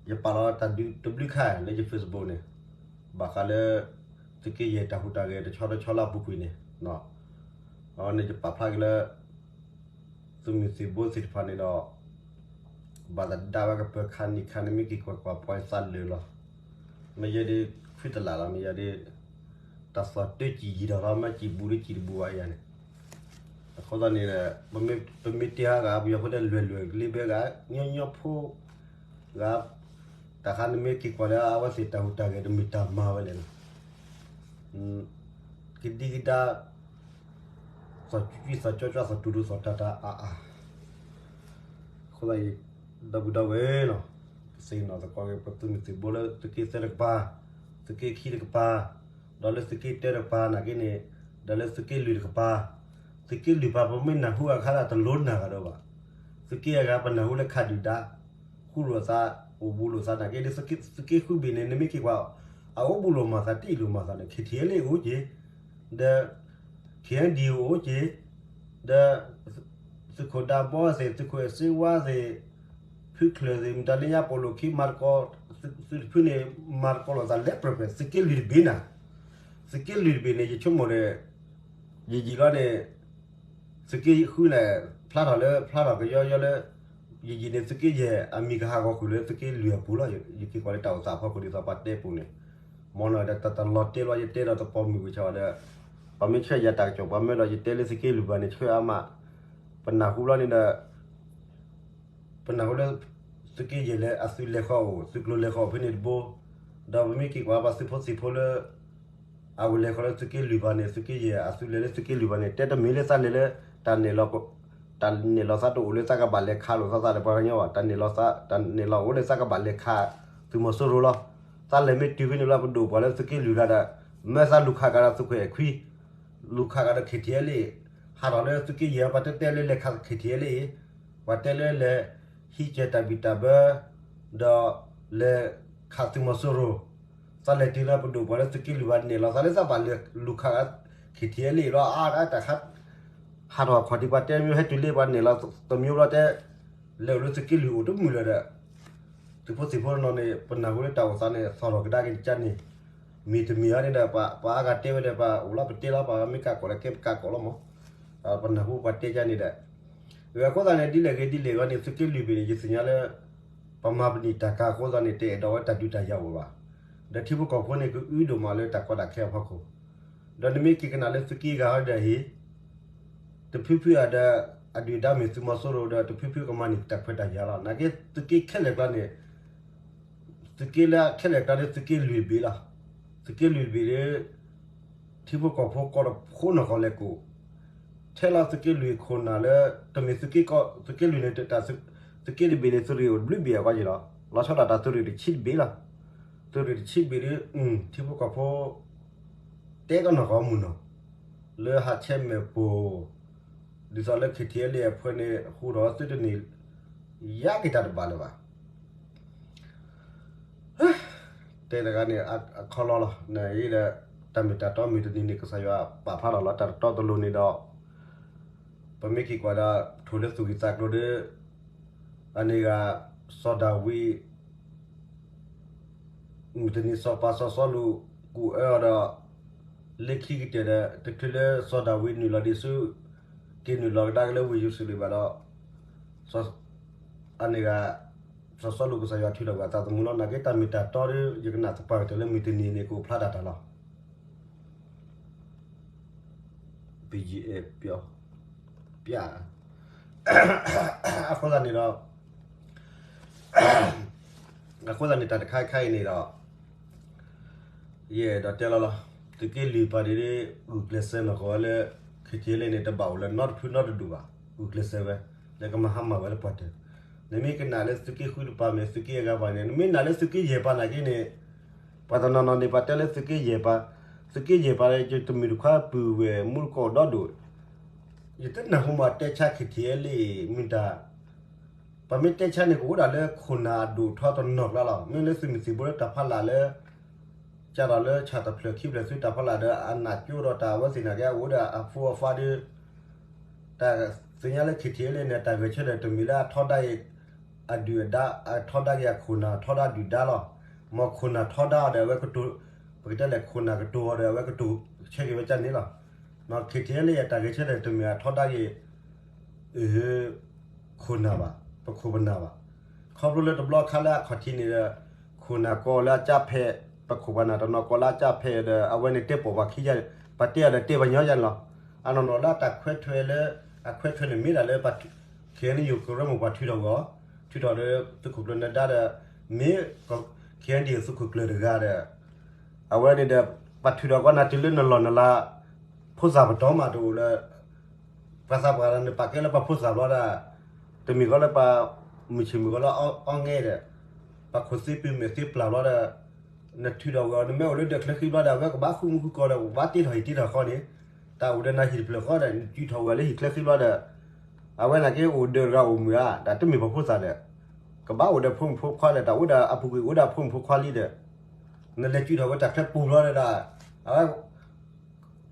ယပာ်လီၤတၢ်ဒုးတဘျုးခါလၢယ Facebook န့ၣ်, ဘၣ်ဃးလၢ သုးက့ယဲၢ်တၢ်ဟူးတၢ်ဂဲၤတဆီတဆီလၢအပူၤကွံာ်န့ၣ်, အဝဲန့ၣ်ယပာ်ဖျါက့ၤလၢ သုးမုၢ်သံၣ်ဘိသ့ၣ်တဖၣ်န့ၣ်ဒီး ဘၣ်သဒါဝဲကပၢၤခါနံၣ်ခါန့ၣ် မ့ၢ်က့ၤကွၢ်ကွၢ်ပှၤသးလၢာ်လီၤ. မ့ၢ်ယဲဒ် ခွံတလးလီၤ မ့ၢ်ယဲဒ် တၢ်သီၣ်တၢ်ကံၣ်ယံာ်ဒီးလီၤ မ့ၢ်ကံၣ်ဘူးဒ်ကံၣ်တဘူးဘၣ်ယၤန့ၣ်, အဃိသတးန့ၣ် ပမ့ၢ်တ့ဟါဂၤ ပယီၤဖိတဲလွဲၢ်လွဲၢ်ကလ့ဘဲဂၤ ညီညီဖိ ဂၤ တၢ်ခါန့ၣ်မ့ၢ်က့ၤကွၢ်လၢအဝဲသ့ၣ်တၢ်ဟူးတၢ်ဂဲၤတမ့ၢ်တၢ်မၤဝဲလဲၣ်န့ၣ် ကဒံကဒါ သီၣ်ကွံသီၣ်ကၠီကၠီ သီၣ်တူၢ်တူၢ် သီၣ်တၢ်တၢ်အါအါ, အဃိသတးအံၤ ဒီပုၢ်ဒီဝဲၢ်နီၤ, ကစံးနီၤသကိးက့ၤ ပသုးမုၢ်သံၣ်ဘိလၢသုးက့သၢတကပၤ, သုးက့ခံတကပၤ, ဒီးလၢသုးက့တၢတကပၤနာ်က့န့ၣ်, ဒီးလၢသုးက့လွံၢ်တကပၤ, သုးက့လွံၢ်ပၤ ပမ့ၢ်နၢ်ဟူအခါဒၣ်တလိၣ်နၢ်ဂၤဒီးဘၣ်. သုးက့အဂၤပနၢ်ဟူလၢခးဒုၣ်ဒါ ဃူလိာ်သး, အိၣ်ဘူးလိာ်သးနာ်က့ဒီး သုးက့ဃုဘ့ၣ်န့ၣ် နမ့ၢ်က့ၤကွၢ် အအိၣ်ဘူးလိာ်မၤသး တအံၣ်လိာ်မၤသးန့ၣ် ခံထံၣ်လၢအိၣ်က့ၤ, ဒီး ခံဒံၣ် အိၣ်က့ၤ, ဒီး သုးခိၣ်ဒးဘီသ့ၣ် သုးခိၣ်အဲၣ်စ့ဝါသ့ၣ် ဖုချၢၣ်သ့ၣ် မတၤလၢညါပိာ်လိာ်ခံမၤသကိး, သုးတဖုန့ၣ် မၤသကိးလိာ်သးလဲၤပြဲၤပြဲၤ သုးက့လွံၢ်တဘ့ၣ်နၤ, သုးက့လွံၢ်တဘ့ၣ်န့ၣ် ယဆိကမိၣ်ဒီး ယယံာ်လီၤန့ၣ် သုးက့ဃုလဲၣ် ဖျါထီၣ်လၢ ဖျါထီၣ်ကယီယီလၢ ယယံာ်န့ၣ် သုးက့ယဲၢ်အမံၤကဟးဂီၤဃုာ်လၢသုးက့လွံၢ်အပူၤလီၤ. ယက့ၤကွၢ်လၢတၢ်အိၣ်သးအဖီခိၣ်ဒ်သိးပှၤတဲပူၤန့ၣ်, မ်နီၤဒီးတၢ်တလီၤတဲလီၤ ယတဲဒီးတပိာ်မုၣ်ဝံၤဆၢဒီး ပှၤမ့ၢ်ဆှၢယၤတၢ်ကစီၣ် ပှၤမၢဒီးယတဲလၢသုးက့လွံၢ်ဘၣ်န့ၣ် ဆှၢအါမး, ပနၢ်ဟူဘျီန့ၣ်ဒီး ပနၢ်ဟူလၢ သုးက့ယဲၢ်လဲၤအသုးလဲၤဃီၤအိၣ် သုးကျိၤလဲၤဃီၤအိၣ်ဖဲန့ၣ်တဘိ, ဒီးပမ့ၢ်က့ၤကွၢ်ပှၤသုးဖိသံၣ်ဖိလၢ အဝဲလဲၤဃီၤလၢသုးက့လွံၢ်ဘၣ်န့ၣ် သုးက့ယဲၢ်အသုးလဲၤလၢသုးက့လွံၢ်ဘၣ်န့ၣ် တဲတမ့ၢ်လၢသးလဲၤလၢ တၢ်နဲၣ်လီၤ တၢ်နဲၣ်လီၤသးတအိၣ်လၢသးကဘၣ်လဲၤခးလိာ်သးသးဒီး ပှၤကညီဘၣ် တၢ်နဲၣ်လီၤသး တၢ်နဲၣ်လီၤအိၣ်လၢသးကဘၣ်လဲၤခး သုးမီၤစိရိၤလီၤ. သးလဲၤမ့ၢ်တုၤဖဲန့ၣ်လီၤ ပဒိၣ်ပှၤလၢသုးက့လွံၢ်ဂၤဒီး မၢသးလူၤခးကဒီးသုးခိၣ်အဲၣ်ခွံ လူၤခးကဒီး ခံထံၣ်လၢ ဟးထီၣ်လၢသုးက့ယဲၢ် ပှၤတတဲလၢလဲၤခးခံထံၣ်လၢ ပှၤတဲလၢလဲၤ ဟံးကဲၤတၢ်ဘံၣ်တၢ်ဘၢ ဒီးလဲၤခးသုးမီၤစိရိၤ, သးလဲၤတုၤလၢပဒိၣ်ပှၤလၢသုးက့လွံၢ်ဘၣ်နဲၣ်လီၤသးလၢသးဘၣ်လဲၤလူၤခး ခံထံၣ်လၢလီၤ အါတၢ်ခး ဟးထီၣ်ခီၣ်ထံးပှၤတဲမ့ၢ်ဟဲတုၤလၢပှၤနဲၣ်လီၤတမံၤဘျီတဲ လဲၤအိၣ်လၢသုးက့လွံၢ်အိၣ်တမုာ်လၢၤဒီး သုးဖိသံၣ်ဖိနီၤန့ၣ် ပနၢ်ဟူလၢတၢ်အိၣ်သးန့ၣ် သီၣ်ထီၣ်ကဒါက့ၤတကါန့ၣ် မ့ၢ်တမ့ၢ်အါန့ၣ်ဒီး ပှၤအါဂၤတဲဝဲဒီး ပှၤအိၣ်လီၤပတဲလီၤ ပှၤမ့ၢ်ကးကိးလၢကဲပကးကိးလီၤမး, ပနၢ်ဟူပှၤတဲကါန့ၣ်ဒီး အဃိသတးန့ၣ် ဒ်လဲၣ်ဂ့ၤဒ်လဲၣ်ဂ့ၤန့ၣ် သုးက့လွံၢ်ဘ့ၣ်န့ၣ် ယသ့ၣ်ညါလၢ ပမၤပနံာ်တၢ်ကၤအဃိသတးန့ၣ် တအဲၣ်ဒိးဝဲတၢ်ဒုးတၢ်ယၤအိၣ်ဘၣ်, ဒီးထံဖိကီၢ်ဖိန့ၣ် ကအုဒိၣ်မးလၢတၢ်ကီတၢ်ခဲအဖီခိၣ်, ဒီးနမ့ၢ်က့ၤကနၣ်လၢသုးက့ဂၤဟီဒီးဟ့ၣ် တဖုဖုအဒီး အဒုၣ်ဒါမ့ၢ်သုးမီၤစိရိၤဒီး တဖုဖုကမၤန့ၢ်တၢ်ခွဲးတၢ်ယာ်လီၤ. နာ်က့သုးက့ခဲလၢာ်ကျါန့ၣ် သုးက့လၢခဲလၢာ်ကျါန့ၣ် သုးက့လွံၢ်ဘ့ၣ်လီၤ. သုးက့လွံၢ်ဘ့ၣ်ဒီး ထံဖိကီၢ်ဖိကီၢ်တဖိနီၢ်ကီၢ်လဲၤကိး ထဲလီၤသုးက့လွံၢ်ခိၣ်နၢ်လၢ တမ့ၢ်သုးက့ကီၢ် သုးက့လွံၢ်န့ၣ် တၢ်သုးက့တဘ့ၣ်န့ၣ် သုးရ့ၣ်အိၣ်တဘျုးဘ့ၣ်အဂီၢ်ယံၤလီၤ. လီၤဆီဒၣ်တၢ်သုးရ့ၣ်တဆံတဘ့ၣ်လီၤ. သုးရ့ၣ်တဆံတဘ့ၣ်ဒီး ထံဖိကီၢ်ဖိ တဲကနီၢ်ကီၢ်မုၢ်နီၢ် လၢဟးဆဲမဲာ်ပိၢ် ဒ်သိးလၢ ခံထံၣ်လၢအဖၢန့ၣ် ဟူထီၣ်သုတန့ၢ် ယါက့ၤတၢ်တဘၣ်လၢၤဘၣ်. တဲတဂၤန့ၣ် အခီလီလီၤ နအံၤဒီး တၢ်မ့ၢ်တၢ်တီမုၢ်တနံၤန့ၣ် ကစၢ်ယွၤပာ်ဖျါထီၣ်လီၤ တၢ်တတီတလိၤန့ၣ်ဒီး ပမ့ၢ်က့ၤကွၢ်ဒီး ထိၣ်လၢသူၣ်ဂံၢ်သးကျိၤဒီး အန့ၣ်ဂၤ စီၤဒၤဝံး မုၢ်တနံၤစီၤပၤစီၤစီလူး ကူၣ်အၢအီၤဒီး လၢခံကတၢၢ်ဒီး တချုးလၢစီၤဒၤဝံးနုာ်လီၤဒံးဆူ က့ၤနုာ်လီၤကဒါက့ၤလၢဝ့ၢ်ယရူၤၡလ့ၣ်ဘၣ်ဒီး အန့ၣ်ဂၤ စီၤစီလူးကစၢ်ယွၤထုးထီၣ်ကွံာ်အသးသမူလီၤ. နာ်က့တၢ်မ့ၢ်တၢ်တီဒီး ယကနၣ်သပှၢ်ကတၢၢ်လၢမုၢ်တနံၤန့ၣ် ကအိၣ်ဖျါတၢ်တၢ်လီၤ. ပယံၤအဲၣ်ပျီ ပျၢ် အဃိသတးန့ၣ်ဒီး အဃိသတးန့ၣ် တၢ်တခါခါအံၤန့ၣ်ဒီး ယအဲၣ်ဒိးတဲလီၤလီၤ. သုးက့လွံၢ်ပၤဒ် ဂုာ်ကျဲးစၢးနီၢ်ကီၢ်ဝဲလၢ ခံထံၣ်လၢန့ၣ် တဘၣ်အိၣ်လၢၤနီတဖုနီတဒူၣ်ဘၣ်. ဂုာ်ကျဲးစၢးဝဲ လၢကမၤဟါမၢ်ဝဲလၢပှၤတၢၢ်. နမ့ၢ်ကနၣ်လၢသုးက့ဃုတပၤမ့ၢ်သုးက့အဂၤပၤန့ၣ် နမ့ၢ်နာ်လၢသုးက့ယဲၢ်ပၤနာ်က့န့ၣ် ပှၤတနီၤနီၤန့ၣ် ပှၤတဲလၢသုးက့ယဲၢ်ပၤ, သုးက့ယဲၢ်ပၤ တမုၢ်တခွါပုၢ်ဝဲၢ်မူတကိးဒီဒူၣ် ယတနၢ်ဟူမးတဲဆါ ခံထံၣ်လၢ မ့ၢ်တၢ် ပမ့ၢ်တဲဆါန့ၣ် ကအိၣ်ဒၣ်လၢခိၣ်နၢ်အဒိၣ်ထီတနီၤကျါလီၤ. မ့ၢ်လၢသုးမုၢ်သံၣ်ဘိလၢတၢ်ဖီလာ်လၢ ကၢ်ထီၣ်လၢဆၣ်တဖျၢၣ်ခံဖျၢၣ်သုတၢ်ဖီလာ်ဒီး အနးကၠိဒီးတၢ်အဝဲသ့ၣ်နာ်က့ အအိၣ်ဒီးအဖိအဖါဒီး တၢ်သ့ၣ်ညါလၢ ခံထံၣ်လၢန့ၣ် တၢ်ဂဲၤဆၢထၢၣ်တမ့ၢ်လၢအထီဒါက့ၤ အဒုၣ်အဒါ အထီဒါက့ၤအခိၣ်နၢ် ထီဒါဒုၣ်ဒါလီၤ. မ်ခိၣ်နၢ်ထီဒါအီၤဒီး အဝဲကတိၤ ပကတဲလဲၣ် ခိၣ်နၢ်ကတိၤအီၤဒီး အဝဲကတိၤဆၢက့ၤဝဲကန့ၣ်လီၤ. ခံထံၣ်လၢ တၢ်ဂဲၤဆၢထၢၣ်တမ့ၢ်အထီဒါက့ၤ အ ခိၣ်နၢ်ဘၣ်, ပခိၣ်ပနၢ်ဘၣ်. ခီဖျိလၢတဘျီခါလၢအခီၣ်ထံးန့ၣ်ဒီး ခိၣ်နၢ်ကိးလၢအကၢ်ဖဲး, ပခိၣ်ပနၢ်တနီၤကိးလၢအကၢ်ဖဲးဒီး အဝဲန့ၣ်တဲပိာ်ပှၤခံယါ, ပှၤတဲအီၤဒီးတဲပှၤညီယါန့ၣ်လီၤ. အနီၢ်နီၢ်လၢတၢ်ခွဲးထွဲလၢ အခွဲးထွဲန့ၣ်မ့ၢ်ဒၣ်လၢ ပှၤ ခဲအံၤန့ၣ် ယိၤကရၢမိၢ်ပှၢ်ထုးထီၣ်ဝဲအီၤ, ထုးထီၣ်ဒီးသုးခိၣ်ကျၢၢ်နဒါဒီး မ့ၢ် ခဲအံၤန့ၣ် သုးခိၣ်ကျၢၢ်တဂၤဒီး အဝဲန့ၣ်ဒီး ပှၤထုးထီၣ်ကွၢ်နၤတုၤလၢနလီၢ်နလၤ ဖိသၣ်ပတီၢ်မးတအိၣ်လၢ ပှၤသးပှၢ်ဒီး နပာ်ကဲလၢပှၤဖိသၣ်ဘျီဒီး တမ့ၢ်ဃီလၢပှၤမုၢ်ဆ့ၣ်မုၢ်ဂီၤလၢအီၣ်အီငဲဒီး ပှၤခိၣ်သ့ပုၢ်မဲာ်သ့ပျၢ်ဘျီဒီး နထုးထီၣ်ဝဲအီၤ နမ့ၢ်အိၣ်လၢဒၢးချၢဃံဘျီဒီး အဝဲကဘၣ်ဃုမူဃုကီၢ်ဒီး ကဘၣ်တ့ထီၣ်ဟံၣ်တ့ထီၣ်ဃီန့ၣ် တၢ်အိၣ်ဒီးနၤဟံၣ်တဖျၢၣ်ဃီဒီး နစုထီၣ်ဝဲလၢဟံၣ်ချၢဃံဘျီဒီး အဝဲန့ၣ်က့အိၣ်ဒီးတဂၤအိၣ်မုာ်ဧါ တၢ်တမ့ၢ်ပှၤဖိသၣ်ဒီး ကဘၣ်အိၣ်ဒီးဖိမုၣ်ဖိခွါဒီး တၢ်အိၣ်ဒီးအပူၤကွံာ်အိၣ်ဒီးဖိမုၣ်ဖိခွါလံဒီး နလဲၤစုထီၣ်ဝဲတၢ်ချၢပူၤဘျီဒီး အဝဲ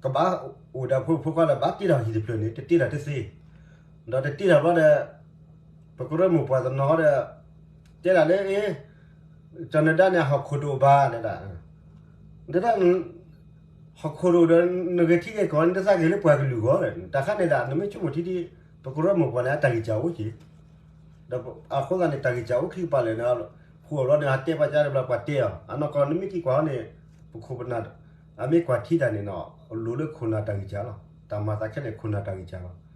ကဘၣ်အိၣ်ဒီးဖိမုၣ်ဖိခွါဒီးဘၣ်တ့ထီၣ်ဟံၣ်တဖျၢၣ်န့ၣ် တတ့ထီၣ်တသ့ ဒီးတတ့ထီၣ်ဘျီဒီး ပကရၢမိၢ်ပှၢ်တနီၤဒီး တဲဒၣ်လၢ ကၠီၤနဒါန့ၣ် အဟီၣ်ခိၣ်တအိၣ်ဘၣ်တဲဒၣ် တဲဒၣ် ဟီၣ်ခိၣ်တအိၣ်ဒီး နဂဲၤထံဂဲၤကီၢ်န့ၣ် တသးက့ၤလၢပှၤကလုာ်အဂီၢ် တၢ်ခါန့ၣ်ဒၣ် နမ့ၢ်ဆိကမိၣ်ထံဒ် ပကရၢမိၢ်ပှၢ်န့ၣ် အတၢ်ဂံၢ်စၢ်အိၣ်က့ၤ ဒီးအဃိသတးန့ၣ် တၢ်ဂံၢ်စၢ်အိၣ်ခံကပၤလၢာ်န့ၣ် ဃိအီၤဘျီန့ၣ် အတဲပှၤကါတဘျီပှၤတဲအီၤ အနီၢ်ကီၢ် နမ့ၢ်က့ၤကွၢ်ဟီန့ၣ် ပခိၣ်ပနၢ် အမ့ၢ်ကွၢ်ထံတၢ်န့ၣ်နီၤ အလိၤလၢခိၣ်နၢ်တၢ်ဂံၢ်စၢ်လီၤ. တၢ်မၤသးခဲလၢာ် ခိၣ်နၢ်တၢ်ဂံၢ်စၢ်လီၤ.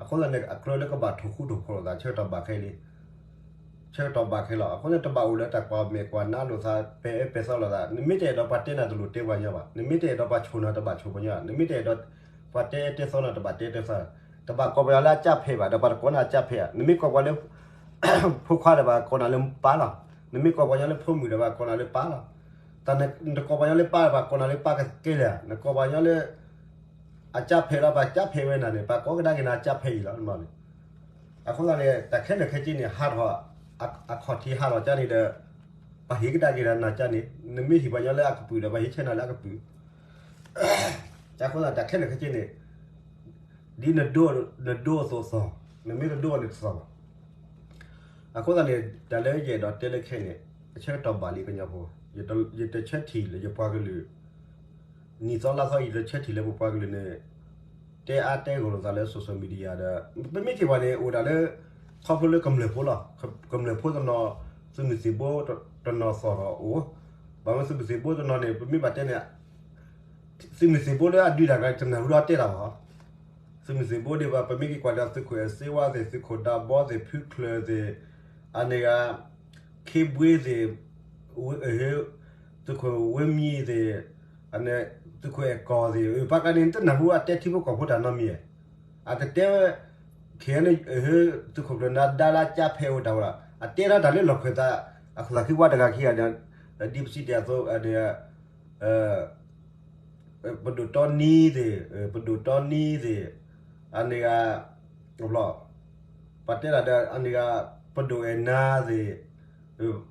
အဃိသတးန့ၣ် အကြၢးလၢကဘၣ်ထိၣ်ဃူထိၣ်ဖိးလိာ်သး ဆၢကတီၢ်ဘၣ်ခဲလံ ဆၢကတီၢ်ဘၣ်ခဲလီၤ. အဃိန့ၣ် တဘၣ်အိၣ်လၢတၢ်ကွၢ်မဲာ်ကွၢ်နါလိာ်သး ပဲာ်အၢပဲာ်သီလိာ်သး နမ့ၢ်တအဲၣ်ဒိးပှၤတဲနၤတလိၣ်တဲပှၤညီဘၣ်, နမ့ၢ်တအဲၣ်ဒိးပှၤဆိၣ်နၤတဘၣ်ဆိၣ်ပှၤညီ, နမ့ၢ်တအဲၣ်ဒိးပှၤတဲအၢတဲသီနၤတဘၣ်တဲအၢတဲသီ, တဘၣ်ကိးပှၤညီလၢအကၢ်ဖဲးဘၣ် ဒီးပှၤတကိးနၤအကၢ်ဖဲးဧါ, နမ့ၢ်ကိးပှၤလၢ ဖိခွါဒီးပှၤကိးနၤလၢပၢ်လီၤ, နမ့ၢ်ကိးပှၤညီလၢဖိမုၣ်ဒီးပှၤကိးနၤလၢပၢ်လီၤ, နတကိးပှၤညီလၢပၢ်ဒီးပှၤကိးနၤလၢပၢ်ကကဲလၢာ်ဧါ, နကိးပှၤညီလၢ အကၢ်ဖဲးလီၤ ပှၤကၢ်ဖဲးဝဲနၤန့ၣ် ပှၤကိးကဒါက့ၤနၤအကၢ်ဖဲးအံၤလီၤ. အဃိသတးန့ၣ် တၢ်ခဲလၢာ်ခဲဆ့န့ၣ် ဟးထီၣ် အခီၣ်ထံးဟးထီၣ်ကၢ်န့ၣ်ဒီး ပှၤဟ့ၣ်ကဒါက့ၤနၤကၢ်န့ၣ်, နမ့ၢ်ဟ့ၣ်ပှၤညီလၢအကပုာ်ဒီး ပှၤဟ့ၣ်ဆၢနၤလၢအကပုာ်, အဃိသတးတၢ်ခဲလၢာ်ခဲဆ့န့ၣ် ဒ်နဒိအသိးသိး, နမ့ၢ်တဒိအီၤန့ၣ်တသိးဘၣ်. အဃိသတးန့ၣ် တၢ်လၢယအဲၣ်ဒိးတဲလၢခဲအံၤန့ၣ် အဆၢကတီၢ်ဘၣ်လံကညီဖိ, ယတဆၢထံၣ်လၢယပှၤကလုာ် နံၣ်သီလါသီ ယတဆၢထံၣ်လၢပပှၤကလုာ်န့ၣ် တဲအါတဲဂီၢ်လိာ်သးလၢ social media ဒီး ပမ့ၢ်က့ၤကွၢ်န့ၣ် အိၣ်ဒၣ်လၢ ခီဖျိလၢကမျၢၢ်ဖိလီၤ. ကမျၢၢ်ဖိတနီၤ သုးမုၢ်သံၣ်ဘိတနီၤသီၣ်ထီၣ်အိၣ်, ဘၣ်မနုၤသုးမုၢ်သံၣ်ဘိတနီၤန့ၣ် ပမ့ၢ်ဘၣ်တဲန့ၣ် သုးမုၢ်သံၣ်ဘိလၢအဒုးတၢ်ကျါ တနၢ်ဟူဒီးတဲတၢ်ဘၣ်. သုးမုၢ်သံၣ်ဘိဒံးဘၣ် ပမ့ၢ်က့ၤကွၢ်ဒီး သုးခိၣ်အဲၣ်စ့ဝါသ့ၣ်, သုးခိၣ်ဒးဘီသ့ၣ်, ဖုချၢၣ်သ့ၣ်, အန့ၣ်ဂၤ ခ့ဘှ့သ့ၣ်, သုးခိၣ်ဝ့မံသ့ၣ်, သုးခိၣ်အဲၣ်ကီၢ်သ့ၣ်, ပှၤကျါန့ၣ် တနၢ်ဟူအတဲထံဖိကီၢ်ဖိတၢ်နီတမံၤ, အတတဲဝဲ ခဲအံၤန့ၣ် သုးခိၣ်ကျၢၢ်နၤဒါလၢကၢ်ဖဲးအိၣ်တၢ်ဝဲလီၤ. အတဲထီၣ်တၢ်လၢလီၢ်ခၢၣ်သး အခိၣ်သးခံဝါတဂၤခံဂၤဒီး ဒ်ပစံးတ့ၢ်အသိး ပဒိၣ်တီနံသ့ၣ်, ပဒိၣ်တီနံသ့ၣ်, အန့ၣ်ဂၤ ဘျီ ပှၤတဲတၢ်ဒီး အန့ၣ်ဂၤ ပဒိၣ်အဲၣ်နၤသ့ၣ်,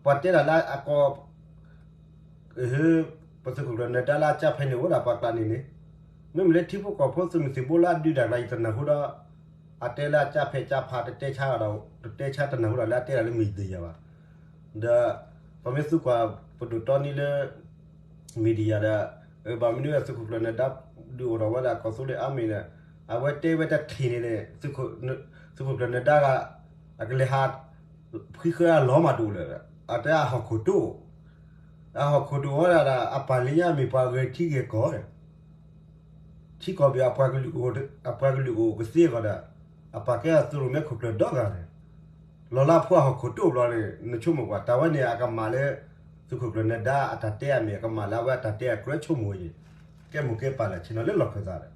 ပှၤတဲတၢ်လၢအကီၢ် ပသုးခိၣ်ကျၢၢ်နၢၤဒါလၢအကၢ်ဖဲးန့ၣ် အိၣ်ဒၣ်ပှၤကျါန့ၣ်န့ၣ်, မ့မ့ၢ်လၢထံဖိကီၢ်ဖိသုးမုၢ်သံၣ်ဘိလၢအဒုးတၢ်ကျါ ယတနၢ်ဟူဒီး အတဲလၢအကၢ်ဖဲးကၢ်ဖး တတဲဆါဒီး တတဲဆါတနၢ်ဟူဒီးလၢအတဲတၢ်လၢ media ဘၣ်. ဒီး ပမ့ၢ်သံကွၢ်ပဒိၣ်တီနံလၢ media ဒီး ဘၣ်မနုၤသုးခိၣ်ကျၢၢ်နၢၤဒါ ဒုးအိၣ်ထီၣ်ဝဲဒၣ်ကီၢ်သူလ့ၤအါမံၤန့ၣ် အဝဲတဲဝဲတထံၣ်န့ၣ်န့ၣ် သုးခိၣ်ကျၢၢ်နၢၤဒါဂၤ အကလဲၤဟး ဖှံဃၢအလီၤမးတအိၣ်လၢၤ, အတဲအဟီၣ်ခိၣ်တိၣ်, အဟီၣ်ခိၣ်တိၣ်ဝဲဒၣ်ဒီး အပၢ်လၢညါမ့ၢ်ပှၤဂဲၤထံဂဲၤကီၢ်ဒီး ထံကီၢ်ပယီၤ အပှၤကလုာ်အိၣ်ကသ့အဂီၢ်ဒီး အပၢ်ကဲသုးရိၣ်မဲခိၣ်ကျၢၢ်ဒီဂၤန့ၣ် လီၤလၢအဖိအဟီၣ်ခိၣ်တိၣ်ဘျီန့ၣ် နဆိကမိၣ်ကွၢ် တၢ်ဝဲန့ၣ် အကမၣ်လၢ သုးခိၣ်ကျၢၢ်နၢၤဒါအတၢ်တဲအမ့ၢ် အကမၣ်လၢအဝဲအတၢ်တဲအကြၢးဆိကမိၣ်အံၤ ကဲမိၢ်ကဲပၢ်လၢဆ့ၣ်နီၤလၢလီၢ်ခၢၣ်သးဒီး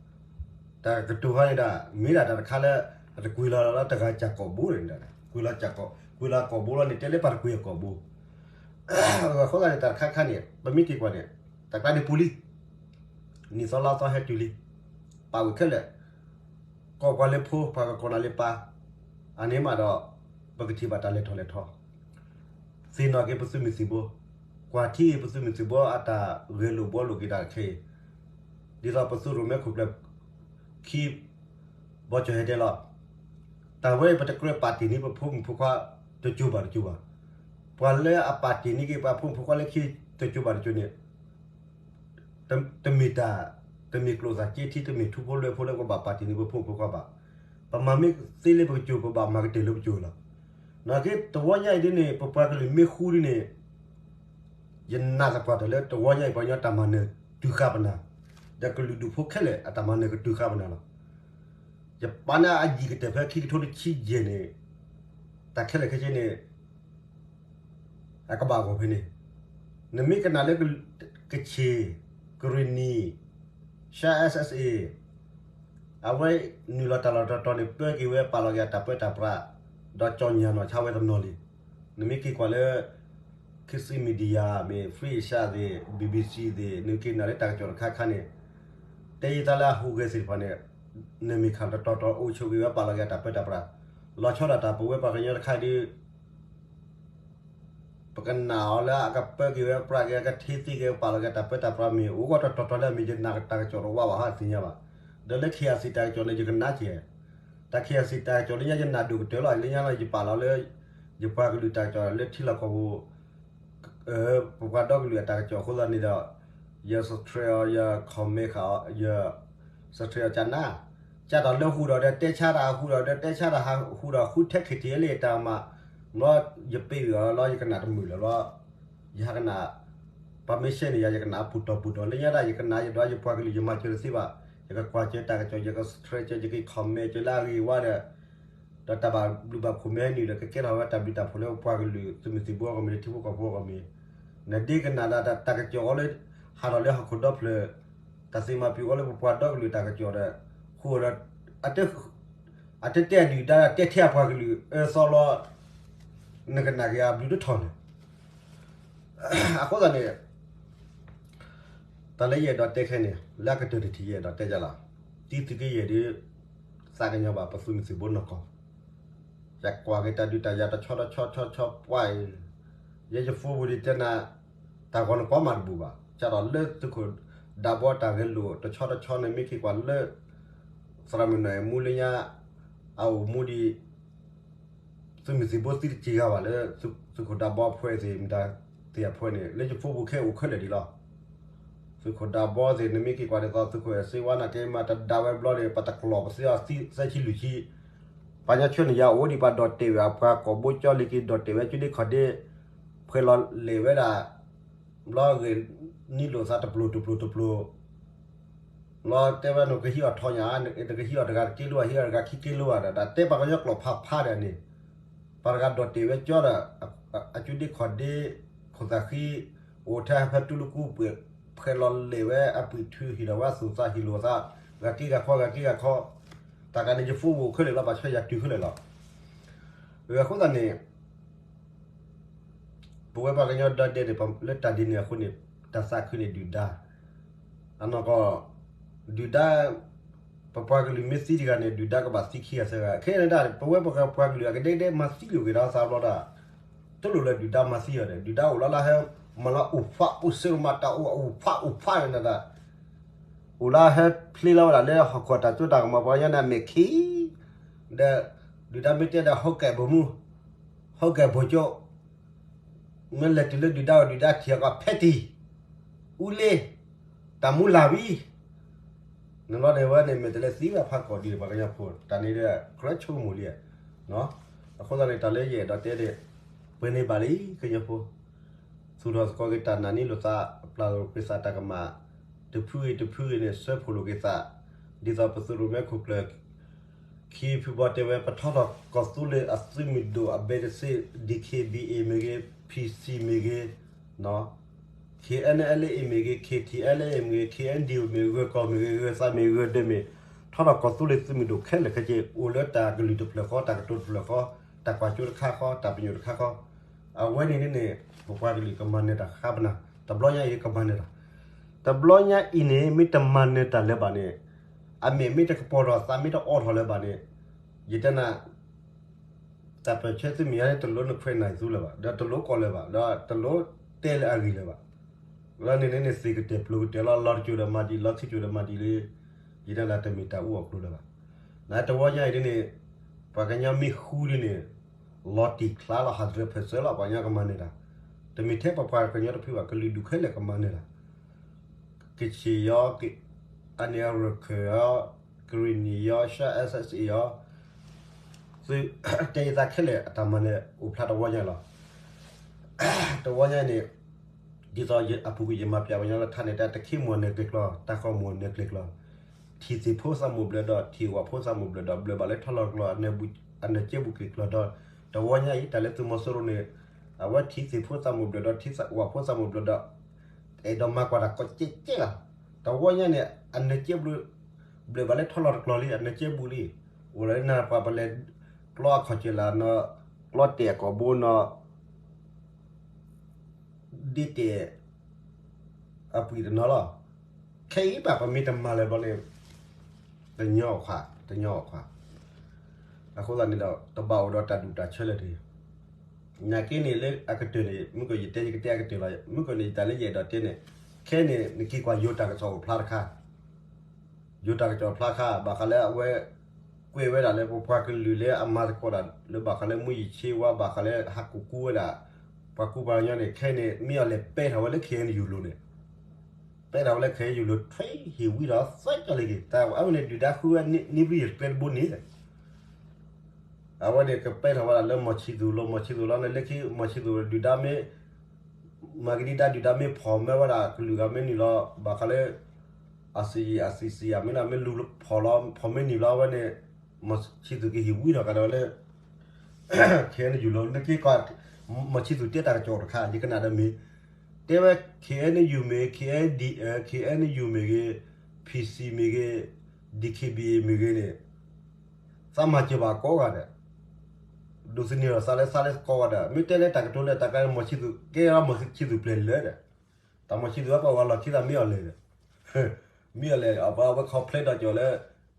တၢ်ကတိၤဟီန့ၣ်ဒၣ် မ့ၢ်ဒၣ်တၢ်တခါလၢ အတကွံာ်လီၤလၢတဂၤစၢ်ကီၢ်ဘိန့ၣ်ဒီး ကွံာ်လီၤစၢ်ကီၢ် ကွံာ်လီၤကီၢ်ဘိလီၤန့ၣ် တဲလၢပှၤတကွံာ်အကီၢ်ဘိ အဃိသတးန့ၣ် တၢ်တခါခါန့ၣ် ပမ့ၢ်က့ၤကွၢ်န့ၣ် တၢ်ကျါန့ၣ်ပူၤလံ နံၣ်သီလါသီဟဲတုၤလံ ပာ်ဝဲခဲလၢာ် ကိးပှၤလၢဖိ ပှၤကကိးနၤလၢပၢ် အန့ၣ်မးဒီး ပကထံၣ်ဘၣ်တၢ်လဲၤထီၣ်လဲၤထီ သ့ၣ်နီၣ်က့ၤပသုးမုၢ်သံၣ်ဘိ ကွၢ်ထံဂ့ၤပသုးမုၢ်သံၣ်ဘိအတၢ်ဂဲၤလိာ်ဘှီလိာ်က့ၤတၢ်ခဲအံၤ ဒ်သိးပသုးရိၣ်မဲခိၣ်ကျၢၢ် ခံ ဘီကၠီၣ်ဟဲတဲလီၤ တၢ်ဝဲအံၤပတကြၢးပာ်တ့ၢ်န့ၢ်ပဖိမုၣ်ဖိခွါ တစိၤဘၣ်တစိၤဘၣ်. ပှၤလၢအပာ်တ့ၢ်န့ၢ်က့ၤပှၤဖိမုၣ်ဖိခွါလၢခံတစိၤဘၣ်တစိၤန့ၣ် တမ့ၢ်တၢ် တမ့ၢ်ကျိၣ်စ့ထံ တမ့ၢ်ထူဖိလွဲဖိလၢပဘၣ်ပာ်တ့ၢ်န့ၢ်ပဖိမုၣ်ဖိခွါဘၣ်. ပမၤမ့ၢ်သ့လၢပကစိၤ ပဘၣ်မၤကတၢၢ်လၢပစိၤလီၤ. နာ်က့ တဝီညါအံၤဒ်န့ၣ် ပပှၤကလုာ်မ့ၢ်ဃူဒ်န့ၣ် ယနာ်သပှၢ်တၢၢ်လၢတဝီညါအံၤ ပှၤကညီတၢ်မၤနၢၤတုၤဃာ်ပနၢ်, ဒီးကလုာ်ဒူၣ်ဖိခဲလၢာ် အတၢ်မၤနၢၤကတုၤဃာ်ပနၢ်လီၤ. ယပာ်န့ၢ်အယံာ်ကတၢၢ်ဖဲခံကထိတဆံယဲၢ်န့ၣ် တၢ်ခဲလၢာ်ခဲဆ့န့ၣ် အကဘၣ်ဂီၢ်ဖဲန့ၣ်, နမ့ၢ်ကနၣ်လၢ ကချ့ၣ်, ကရ့ၣ်နံၣ်, ရှမ်း SSA, အဝဲနုာ်လီၤတၢ်လီၢ်တတီၤန့ၣ် ပၢက့ၤဝဲပာ်လီၤက့ၤအတၢ်ပၢတၢ်ပြး, ဒီးကၠီညၣ်နီၢ်ဆါဝဲတနီၤလံ. နမ့ၢ်က့ၤကွၢ်လၢ Kizzy Media မ့ၢ် Free Asia သ့ၣ် BBC သ့ၣ် နက့ၤနာ်လၢတၢ်ကစီၣ်တခါခါန့ၣ် တဲယသးလၢအဟူးဂဲၤသ့ၣ်တဖၣ်န့ၣ် နမ့ၢ်ခးတတီၤတီၤအိၣ်ဆိးက့ၤဝဲပာ်လီၤက့ၤအတၢ်ပၢတၢ်ပြး, လီၤဆီဒၣ်တၢ်ပဝဲပှၤကညီတခါဒုး ပကနၣ်အီၤလၢအကပၢက့ၤဝဲပြးက့ၤ အကထ့သ့က့ၤ ပာ်လီၤက့ၤတၢ်ပၢတၢ်ပြးမ့ၢ် အိၣ်ဂီၢ်တတီၤတီၤလၢအမ့ၢ်ယနာ်တၢ်ကစီၣ်တဝးဘၣ်ဟီသ့ၣ်ညါဘၣ်. ဒီးလၢ KIC တၢ်ကစီၣ်န့ၣ် ယကနၣ်က့ၤ, တၢ် KIC တၢ်ကစီၣ်လၢညါယနၣ်ဒိၣ်ကတၢၢ်လီၤ. လၢညါလီၤ ယပာ်လီၤလၢ ယပှၤကလုာ်တၢ်ကစီၣ်လၢထံလီၢ်ကီၢ်ပူၤ ပပှၤဒီကလုာ်အတၢ်ကစီၣ်အဃိသတးန့ၣ်ဒီး ယ subscribe အီၤ ယ comment ဃာ်အီၤ ယ subscribe အီၤကနၣ်, ကၢ်ဒီးလၢဟူးဒီးဒီးတဲဆါတၢ် ဟူးဒီးဒီးတဲဆါတၢ် ဟူးဒီးဃုထဲ KTLA အတၢ်မၤ ဘျီ ယပ့ၤအီၤလီၤ ယကနၣ်တမုာ်လၢၤဘျီ ယဟးကနၣ် ပှၤမ့ၢ်ရှဲန့ၣ်ယၤ ယကနၣ်ပူၤတီၢ်ပူၤတီၢ် လၢညါဒၣ် ယကနၣ်ယဒွးယပှၤကလုာ် ယမၤစၢၤတသ့ဘၣ်, ယကကွၢ်စၢၤတၢ်ကစီၣ် ယက subscribe စၢၤ ယက comment စၢၤလၢအဂ့ၤဝါဒီး ဒီးတၢ်ဘၣ်ဘျုးဘၣ်ဖှိၣ်မ့ၢ်နုာ်ဒီး ကကဲထီၣ်ဝဲတၢ်ဘျုးတၢ်ဖှိၣ်လၢပှၤကလုာ်သုးမုၢ်သံၣ်ဘိအဂီၢ်မ့ၢ် လၢထံဖိကီၢ်ဖိအဂီၢ်မ့ၢ်, နဒ့ကနၣ်ဒၣ်တၢ်ကစီၣ်အီၤလၢ ဟးထီၣ်လၢဟီၣ်ခိၣ်ဒီဖျၢၣ် တၢ်သ့ၣ်မၤပျုၤအီၤလၢပပှၤဒီကလုာ်တၢ်ကစီၣ်ဒီး ဃုာ်ဒီး အတတဲအဒုၣ်ဒါ တဲထဲအပှၤကလုာ်အၢသီလီၤ နကနၣ်က့ၤအဘျုးတထီၣ်န့ၣ် အဃိသတးန့ၣ် တၢ်လၢယအဲၣ်ဒိးတဲခဲန့ၣ် လၢအကတၢၢ်တထံၣ်ယအဲၣ်ဒိးတဲယၤလီၤ. တံသုးက့ယဲၢ်ဒုး သးကညီၤဘၣ်ပသုးမုၢ်သံၣ်ဘိနီၢ်ကီၢ်, ယကွၢ်က့ၤတၢ်ဒုးတၢ်ယၤတဆီတဆီဆီဆီပှၢ်အံၤ, ယဲယဖိပူၤဒံးတဲနၤ တၢ်ဂီၤနကွၢ်မးတဘူၣ်ဘၣ်, ကၢ်ဒီးလၢသုးခိၣ်ဒးဘီတၢ်ဂဲၤလိာ်တဆီတဆီန့ၣ် မ့ၢ်က့ၤကွၢ်လၢ သရၣ်မုၣ်နီၢ်အဲၣ်မူလၢညါ အအိၣ်မူဒံး သုးမုၢ်သံၣ်ဘိသံတစံၤဂၤဘၣ်လၢ သုးခိၣ်ဒးဘီအဖှဲးသ့ၣ် မတၤသ့ၣ်အဖှဲးန့ၣ် လၢယဖိပူၤခဲအိၣ်ခဲလၢာ်ဒံးလီၤ. သုးခိၣ်ဒးဘီသ့ၣ် နမ့ၢ်က့ၤကွၢ်ဒ်သိး သုးခိၣ်အဲၣ်စ့ဝါနာ်က့ မၤတဒါဝဲဘျီန့ၣ် ပတကျိာ်ပသ့အီၤသၢဆံလွံၢ်ဆံ, ပှၤကညီဆှၢန့ၢ်ယၤအိၣ်ဒံး ပှၤဒီၣ်တဲာ်ဝဲအပှၤကိာ်ဘိကၠီလံၤက့ၤ ဒီၣ်တဲာ်ဝဲကၠူဒ့ခီၣ်ဒ့ ဖှဲးလီၤလဲၤဝဲဒၣ် ဘျီဂ့ၢ်နံၣ်လိာ်သးတပျိၤတပျိၤတပျိၤ လီၤတဲဝဲနကဟံးအီၤထီညါ နကဟံးအီၤတဂၤတက့လိဘၣ် ဟံးအီၤတဂၤခံက့လိဘၣ်ဒီး တၢ်တဲပှၤကညီကျိာ်ဖးဖးဒီးန့ၣ် ပှၤတဂၤဒီၣ်တဲာ်ဝဲကၠီဒီး အကၠူဒ့ခီၣ်ဒ့ ခိၣ်သၣ်ဃံ အိၣ်ထဲဟဲဖဲတူၢ်လိာ်ကူပှဲၤ ဖှဲးလီၤလဲၤဝဲအပုၢ်ထုဟံၣ်ဒီးဝဲသူၣ်သးဟံၣ်လိာ်သး ဂၤက့ဂၤခီ ဂၤက့ဂၤခီ တၢ်ကးန့ၣ်ယဖိအိၣ်ခဲလၢာ်လီၤ ပှၤဆှၢယၤတုၤခဲလၢာ်လီၤ. အဃိသတးန့ၣ် ပဝဲပှၤကညီဒီဒဲးန့ၣ် လၢတၢ်ဒ်န့ၣ်အဃိန့ၣ် တၢ်သးခုန့ၣ်ဒုၣ်ဒါ အနီၢ်ကီၢ် ဒုၣ်ဒါ ပပှၤကလုာ်မ့ၢ်သံတဂၤန့ၣ် ဒုၣ်ဒါကဘၣ်သံခံဂၤသၢဂၤ ခဲအံၤဒၣ် ပဝဲပှၤကညီပှၤကလုာ်အကဒဲကဒဲမၤသံလိာ်က့ၤဒီးသးဘျီတၢ် တလိၣ်လၢဒုၣ်ဒါမၤသံအီၤဒီး ဒုၣ်ဒါအိၣ်လီၤလၢဟဲ မၤလီၤအိၣ်ဖးအိၣ်စၢၤမၤတၢ်အိၣ်အအိၣ်ဖးအိၣ်ဖးန့ၣ်ဒၣ် အိၣ်လၢဟဲဖျ့လီၤဝဲဒၣ်လၢဟီၣ်ခိၣ်တၢ်စိတၢ်ကမီၤ ပှၤကညီန့ၣ်အမဲာ်ခံ ဒီး ဒုၣ်ဒါမ့ၢ်တဲဒီး ဟုတ်ကဲ့ဗိုလ်မှူး ဟုတ်ကဲ့ဗိုလ်ချုပ် မ့ၢ်လဲၤတုၤလၢဒုၣ်ဒါအအိၣ် ဒုၣ်ဒါထံၣ်အကီး ဖဲတံၢ် ဦးလေး တၢ်မူလာပြီ နဘျီန့ၣ်ဝဲန့ၣ် မ့ၢ်တလဲၤသံဝဲဖးကီၢ်ဒ်န့ၣ် ပှၤကညီဖိ တၢ်န့ၣ်ဒီး ကြၢးဆိကမိၣ်လံ အဃိသတးန့ၣ် တၢ်လၢယအဲၣ်ဒိးတဲန့ၣ် ပှဲၤန့ၢ်ဘၣ်လံ ကညီဖိ သူၣ်ထီၣ်သကိးက့ၤတၢ်နာ်န့ၢ်လိာ်သး ပျၢ်လိာ်က့ၤသးတၢ်ကမၣ် တဖုဂ့ၤတဖုဂ့ၤန့ၣ် ဆၢဖှိၣ်လိာ်က့ၤသး ဒ်သိးပသုးရိၣ်မဲခိၣ်ကျၢၢ် ခံဖုဘီတဲဝဲ ပထီထီၣ်ကီၢ်သူလ့ၤအသုးမုၢ်ဒိၣ်အဘဲတစ့ DKBA မ့ၢ်ဂ့ၤ PC မ့ၢ်ဂ့ၤ KNLA မ့ၢ်ဂ့ၤ KTLA မ့ၢ်ဂ့ၤ KNDO မ့ၢ်ဂ့ၤ ဂၢၢ်ကီၢ်မ့ၢ်ဂ့ၤ ဂၢၢ်သးမ့ၢ်ဂ့ၤ ဂၢၢ်ဒၢးမ့ၢ် ထီထီၣ်ကီၢ်သူလ့ၤသုးမုၢ်ဒိၣ်ခဲလၢာ်ခဲဆ့ အိၣ်လၢတၢ်ကလုၢ်တဖျၢၣ်ဃီ တၢ်ကတိၤတဖျၢၣ်ဃီ တၢ်ကွၢ်စိတခါဃီ တၢ်ပညိၣ်တခါဃီ အဝဲန့ၣ်န့ၣ် ပပှၤကလုာ်ကမၤနၢၤတၢ်ဃါပနၢ် တဘျီညါအံၤကမၤနၢၤတၢ် တဘျီညါအံၤန့ၣ် မ့ၢ်တမၤနၢၤတၢ်လၢၤဘၣ်န့ၣ် အမဲာ်မ့ၢ်တကပီၤထီၣ် သးမ့ၢ်တအီထီၣ်လၢၤဘၣ်န့ၣ် ယတဲနၤ တၢ်ပၢၢ်ဆၢသုးမုၢ်ယါန့ၣ် တလိၣ်နခွဲးနၢ်သူလၢၤဘၣ် ဒီးတလိၣ်ကီၢ်လၢၤဘၣ် ဒီးတလိၣ်တဲလၢအဂ့ၢ်လၢၤဘၣ် လၢန့ၣ်န့ၣ် သ့ၣ်ကတၢၢ်ပျိၤကတၢၢ်လီၤ လီၤတစိၤဒီးမၤဒံး လီၤခံစိၤဒီးမၤဒံးလံ ယတဲလၢတမ့ၢ်တၢ်အူအီၣ်ကျိၤလၢၤဘၣ် နတဝီညါအံၤဒ်န့ၣ် ပှၤကညီမ့ၢ်ဃူဒ်န့ၣ် လီၤတံၢ်ချါလီၤ ဟးတရၢဖၢၣ်စၢၤလီၤ ပှၤကညီကမၤနၢၤတၢ် တမ့ၢ်ထဲပပှၤကညီတဖုဘၣ် ကလုာ်ဒူၣ်ခဲလၢာ်ကမၤနၢၤတၢ် ကချ့ၣ်ယီၤ အန့ၣ်ရခၢၣ်ယီၤ ကရံၣ်နံၣ်ယီၤ ရှါ SSA ယီၤ သု တဲယသးခဲလၢာ် အတၢ်မၤနၢၤအိၣ်ဖျါတဝီညါလီၤ တဝီညါန့ၣ် ဒ်သိးအပူၤကွံာ်ယမၤပျးပှၤကညီလၢထါန့ၣ် တၢ်တခ့မိၢ်အနၢၤကျ့ၤကျီၤ တၢ်ဃီမိၢ်အနၢၤကျ့ၤကျီၤ ထံၣ်သ့ၣ်ဖိသးမိၢ်ဘျၢဒီး ထံၣ်ဝၣ်ဖိသးမိၢ်ဘျၢဒီး ဘျၢဘၣ်လၢထီလီၤကျီၤ အနၢၤကၠ့ဘူးက့ၤကျီၤဒီး တဝီညါအံၤ တၢ်လၢသုးမီၤစိရိၤန့ၣ် အဝဲထံၣ်သ့ၣ်ဖိသးမိၢ်ဘျၢဒီး ထံၣ်ဝၣ်ဖိသးမိၢ်ဘျၢဒီး အဲၣ်ဒိးမၤကွၢ်တၢ်ကီကဲကဲလီၤ တဝီညါန့ၣ် အနၢၤကၠ့ဘူး ဘျၢၣ်ဘၣ်လၢထီလီၤတကျီၤလံ အနကဲဘူးလံ, အိၣ်လၢနၢ်ပှၤပလဲၤ ကျီအခီၣ်စၢၢ်လၢနီၤ, ကျီတဲာ်အကိာ်ဘိနီၤ, ဒ့တဲာ် အပှံၢ်တနီၤလီၤ. ခဲအံၤဘၣ်ပမ့ၢ်တမၤလၢၤဘျီန့ၣ် တညီခွါ, တညီခွါ. အဃိသတးန့ၣ်ဒီး တဘၣ်အိၣ်ဒီးတၢ်ဒူၣ်တၢ်ဆၢလၢၤတဂ့ၤ. နာ်က့န့ၣ်လၢအကတၢၢ်န့ၣ် မုၢ်ကီၢ်ယတဲယကတဲအကတၢၢ်လီၤ. မုၢ်ကီၢ်န့ၣ် ယတၢ်လၢယအဲၣ်ဒိးတဲန့ၣ်, ခဲန့ၣ် နက့ၤကွၢ်ယိၤတၢ်ကစီၣ်အိၣ်ဖျါတခါ ယိၤတၢ်ကစီၣ်ဖျါခါ ဘၣ်ဃးလၢအဝဲ ကွဲးဝဲဒၣ်လၢပပှၤကလုာ်လၢအမၤသကိးတၢ်လၢဘၣ်ဃးလၢမူယံာ်ဆ့ဝါ ဘၣ်ဃးလၢဟးကူၣ်ကူဝဲဒၣ် ပှၤကူပှၤကညီန့ၣ် ခဲန့ၣ် မ့ၢ်အီၤလဲၤပဲထီၣ်ဝဲလၢ ခ့ၣ်အဲၣ်ယူၣ်လိၤန့ၣ်, ပဲထီၣ်ဝဲလၢ ခ့ၣ်အဲၣ်ယူၣ်လိၤ ထွဲဟ့ၣ်ဝံထီၣ်သၢကီၢ်လၢက့ၤ တၢ်အဝဲန့ၣ်ဒုၣ်ဒါဃုဝဲန့ၣ် ဘြံၤယဲၢ်တကျဲတဘိန့ၣ် အဝဲန့ၣ်ကပဲထီၣ်ဝဲဒၣ်လၢမီၢ်ဆံသူၣ်လီၤ မီၢ်ဆံသူၣ်လီၤန့ၣ် လၢခံမီၢ်ဆံသူၣ်ဒုၣ်ဒါမ့ၢ် မၤကဒံဒါဒုၣ်ဒါမ့ၢ်ဖီၣ်မၢဝဲဒၣ်ကလုာ်ဂၤမ့ၢ်နုာ်လီၤ ဘၣ်ဃးလၢ အစံးအစံးစံးယၤ မ့ၢ်ဒၣ်မ့ၢ်လူၤဖီၣ်လီၤ ဖီၣ်မ့ၢ်နုာ်လီၤ အဝဲန့ၣ် မီၢ်ဆံသူၣ်ကဟ့ၣ်ဝံထီၣ်ကဒီးလၢ ခ့ၣ်အဲၣ်ယူၣ်လိၤ နက့ၤကွၢ် မီၢ်ဆံသူၣ်တဲတၢ်ကစီၣ်တခါ ယကနၣ်ဒီးမ့ၢ် တဲဝဲ ခ့ၣ်အဲၣ်ယူၣ်မ့ၢ် ခ့ၣ်အဲၣ်ယူၣ်မ့ၢ်ဂ့ၤ ဖံၣ်စံၣ်မ့ၢ်ဂ့ၤ ဒံၣ်ခ့ၣ်ဘံၣ်အ့ၣ်မ့ၢ်ဂ့ၤန့ၣ် သးမၤစၢၤဘၣ်ကိးဂၤဒဲး ဒိးသန့ၤထီၣ်သးလၢသးလၢကိးဂၤဒဲး မ့ၢ်တဲလၢတၢ်ကတိၤလၢတၢ်ကါ မီၢ်ဆံသူၣ် ကဲထီၣ်မီၢ်ဆံသူၣ်ပျဲၢ်လၢာ်ဒီး တၢ်မီၢ်ဆံသူၣ်အပှၤဝဲလီၢ်ခံသးမ့ၢ်အီၤလဲၣ်ဒီး မ့ၢ်အီၤလဲၣ် အဝဲ complain ဒီးကီၤလၢ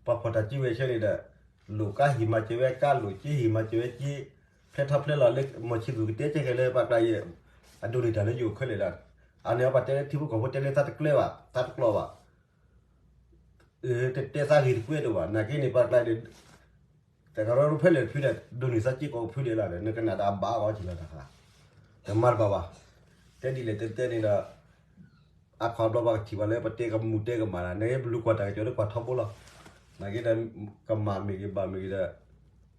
ပှၤဖီၣ်တၢ်က့ဝဲဆၢန့ၣ်ဒီး လိၣ်ကါဟ့ၣ်မၤစၢၤဝဲကါ လိၣ်က့ဟ့ၣ်မၤစၢၤဝဲက့ ဖျဲထီၣ်ဖျဲလီၤလၢ မီၢ်ဆံသူၣ်ကတဲကဲခဲလၢပှၤကျါယဲ အဒိးန့ၢ်တၢ်လၢယအိၣ်ခဲလၢာ်ဒီး အန့ၣ်ပှၤတဲလၢထံဖိကီၢ်ဖိတဲလၢသးတကျၢၤဘၣ် သးတကျိၤဘၣ် တတဲသးဂ့ၤတကွဲးဒိၣ်ဘၣ် နာ်က့န့ၣ်ပှၤကျါဒီး တကရီဖဲလဲၣ်တဖုဒီး ဒိးန့ၢ်သးစ့ၢ်ကီးဖုဒဲးလီၤဒီး နကနၣ်ဒီးအဘၣ်အီၤက့ၤလီၤတခါ တမၤတဘၣ်ဘၣ် တဲဒ်လဲၣ်တဲတဲန့ၣ်ဒီး အခီဘျီပှၤကထံၣ်ဘၣ်လၢပတဲကမူၣ်တဲကမၣ်ဒီး နကဲပလူၤကွၢ်တၢ်ကစီၣ်လၢပှၤထီဘိလီၤ နာ်က့ဒီး ကမၣ်မ့ၢ်ဂ့ၤဘၣ်မ့ၢ်ဂ့ၤ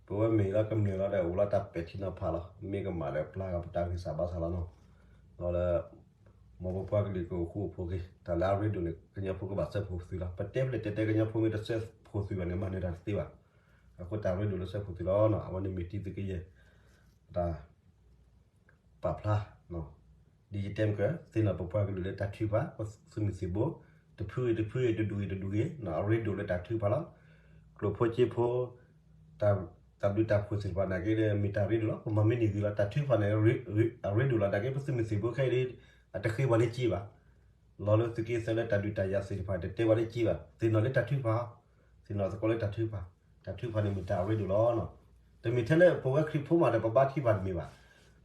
ဒီး ပဝဲမ့ၢ်လၢကမျၢၢ်လီၤဒီး အိၣ်လီၤတၢ်ပဲာ်ထံနီၤဖးလီၤ မ့ၢ်ကမၣ်ဒီးပျၢ်ဂၤပတၢ်ဂံၢ်စၢ်ဘါစၢ်လီၤနီၤ ဒီးလၢ မ်ပပှၤကလုာ်ကအိၣ်ဃူအိၣ်ဖိးက့ၤ တၢ်လၢအရ့ဒိၣ်န့ၣ် ကညီဖိကဘၣ်စၢဖှိၣ်သုးလီၤ ပတဲဖဲလဲၣ်တဲတဲကညီဖိမ့ၢ်တစၢဖှိၣ်သုးဘၣ်န့ၣ် မၤနၢၤတၢ်တသ့ဘၣ် အဃိတၢ်ရ့ဒိၣ်လၢစၢဖှိၣ်သုးလီၤ အဝဲန့ၣ်မ့ၢ်တံသုးကယဲၢ် တၢ် ပာ်ဖျါ ဒ်ယတဲမ့ၢ်က သ့ၣ်နီၣ်ပပှၤကလုာ်လၢတၢ်ထုကဖၣ် ပသုးမုၢ်သံၣ်ဘိ တဖုဂ့ၤတဖုဂ့ၤ တဒူၣ်ဂ့ၤတဒူၣ်ဂ့ၤ အရ့ဒိၣ်လၢတၢ်ထုကဖၣ်လီၤ. ကျိၣ်ဖိစ့ဖိ တၢ်ဘျုးတၢ်ဖှိၣ်သ့ၣ်တဖၣ်နာ်က့ဒီး မ့ၢ်တၢ်ရ့ဒိၣ်လီၤ. ပမၤမ့ၢ်န့ၢ်ဂ့ၤလီၤ. တၢ်ထုကဖၣ်န့ၣ် အရ့ဒိၣ်လီၤ. နာ်က့ ပသုးမုၢ်သံၣ်ဘိခဲအံၤ အတဃ့ပှၤလၢက့ဘၣ် လီၤလၢသုးက့သၢလၢတၢ်ဒုးတၢ်ယၤသ့ၣ်တဖၣ် တတဲပှၤလၢက့ဘၣ်. သ့ၣ်နီၣ်လၢတၢ်ထုကဖၣ် သ့ၣ်နီၣ်သကိးလၢတၢ်ထုကဖၣ်, တၢ်ထုကဖၣ်န့ၣ်မ့ၢ်တၢ်အရ့ဒိၣ်လီၤ. တမ့ၢ်ထဲလၢပဝဲခရံာ်ဖိမးဒီး ပဘါထုကဖၣ်တမ့ၢ်ဘၣ်.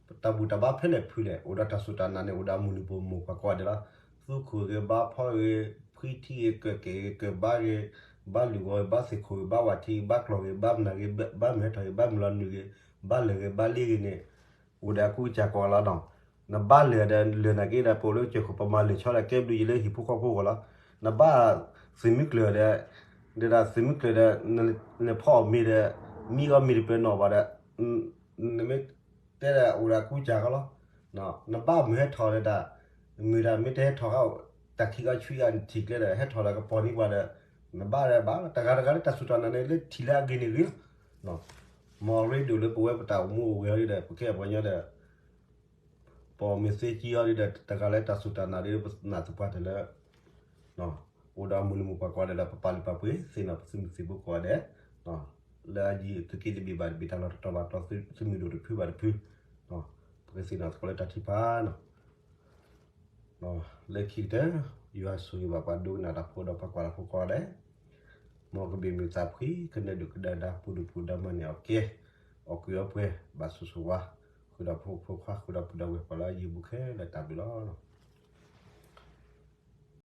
တၢ်ဘူၣ်တၢ်ဘါဖဲလဲၣ်ဖုလဲၣ် အိၣ်ဒီးတၢ်စူၢ်တၢ်နာ်န့ၣ် အိၣ်ဒီးအမုၢ်နံၤပိာ်မိၢ်ပှၤကိးဂၤဒဲးလီၤ. သူခိၣ်ဂ့ၤ ဘါဖီဂ့ၤ, ဖှံထံဂ့ၤ, ကၢၣ်ကဲၣ်ဂ့ၤ, ကၢၣ်ဘါဂ့ၤ, ဘါလုၢ်ဂီၤဂ့ၤ, ဘါသ့ၣ်ခိၣ်ဂ့ၤ, ဘါဝၣ်ထံဂ့ၤ, ဘါကျီၢ်ဂ့ၤ, ဘါမနၤဂ့ၤ, ဘါမုၢ်ဟဲထီၣ်ဂ့ၤ, ဘါမုၢ်လီၤနုာ်ဂ့ၤ, ဘါလၢၢ်ဂ့ၤ, ဘါလ့ဂ့ၤန့ၣ် အိၣ်ဒီးအကူအကၢ်ကိးဂၤလီၤနီၤ. နဘါလၢာ်ဒီးလၢာ်နာ်က့ဒီး ပအိၣ်လၢကစၢၢ်ခိၣ် ပမၤလၢာ်ဆီဒီး ကဲဘျုးယံၤလၢဟံၣ်ဖိဃီဖိအဂီၢ်လီၤ. နဘါသုးမုၢ်ကျၢၢ်ဒီး ဒ်သိးသုးမုၢ်ကျၢၢ်ဒီး နဖီအီၣ်မ့ၤဒီး မံအီၣ်မ့ၤတပၢၢ်နီၣ်ဘၣ်ဒီး နမ့ၢ်တဲဒီးအိၣ်ဒီးအကူအကၢ်ဃီလီၤ. နဘါမုၢ်ဟဲထီၣ်ဒီးတၢ် မုၢ်တၢ်မ့ၢ်တဟဲထီၣ်ဃီ တၢ်ခံးအီၤဆွံအီၤနထံၣ်ကျဲဒီး ဟဲထီၣ်ဒီးကပီၤန့ၢ်ပှၤဒီး နဘါဒီးဘၣ် တဂၤတဂၤလၢတၢ်စူၢ်တၢ်နာ်န့ၣ် လၢထံၣ်လၢအဂ့ၤန့ၣ်ဂ့ၤလီၤ. မ်အရ့ဒိၣ်လၢပဝဲပတၢ်အိၣ်မူအိၣ်ဂဲၤအီၤဒီး ပကဲပှၤကညီဒီး ပအီၣ်မ့ၤသ့ကံအီၤဒီး တဂၤလၢတၢ်စူၢ်တၢ်နာ်ဒီး ပနာ်သပှၢ်တၢၢ်လၢ အိၣ်ဒီးအမုၢ်နံၤမိၢ်ပှၢ်ကိးဂၤဒဲးလၢ ပပာ်လုၢ်ပာ်ပှ့ၤ သ့ၣ်နီၣ်ပသုးမုၢ်သံၣ်ဘိကိးဂၤဒဲး လၢအယံၤသုးက့တဘ့ၣ်ဘၣ်တဘ့ၣ် တၢ်လီၢ်တတီၤဘၣ်တတီၤသုးမုၢ်ဒိၣ်တဖုဘၣ်တဖု ပကသ့ၣ်နီၣ်သကိးလၢတၢ်ထုကဖၣ်နီၤ. လၢခံကတၢၢ် ယွၤဆိၣ်ဂ့ၤဘၣ်ပှၤဒိကနၣ်တၢ်ဖိဒီးပှၤကွၢ်တၢ်ဖိကိးဂၤဒဲး မ်ကဘ့ၣ်မုာ်သးဖှံ ကနၢၤဒုၣ်ကနၢၤဒါ ပူၤဒုၣ်ပူၤဒါ မၤန့ၢ်အီၣ်ကဲ အီၣ်ကုၢ်အီပှဲၤ ဘၣ်ဆိၣ်ဂ့ၤဆိၣ်ဝါ ဃုာ်ဒီးဖိမုၣ်ဖိခွါ ဃုာ်ဒီးပုၢ်ဒီးဝဲၢ် ပှၤလၢအယံၤပူၤခဲလၢာ် တၢ်ဘျုးလီၤ.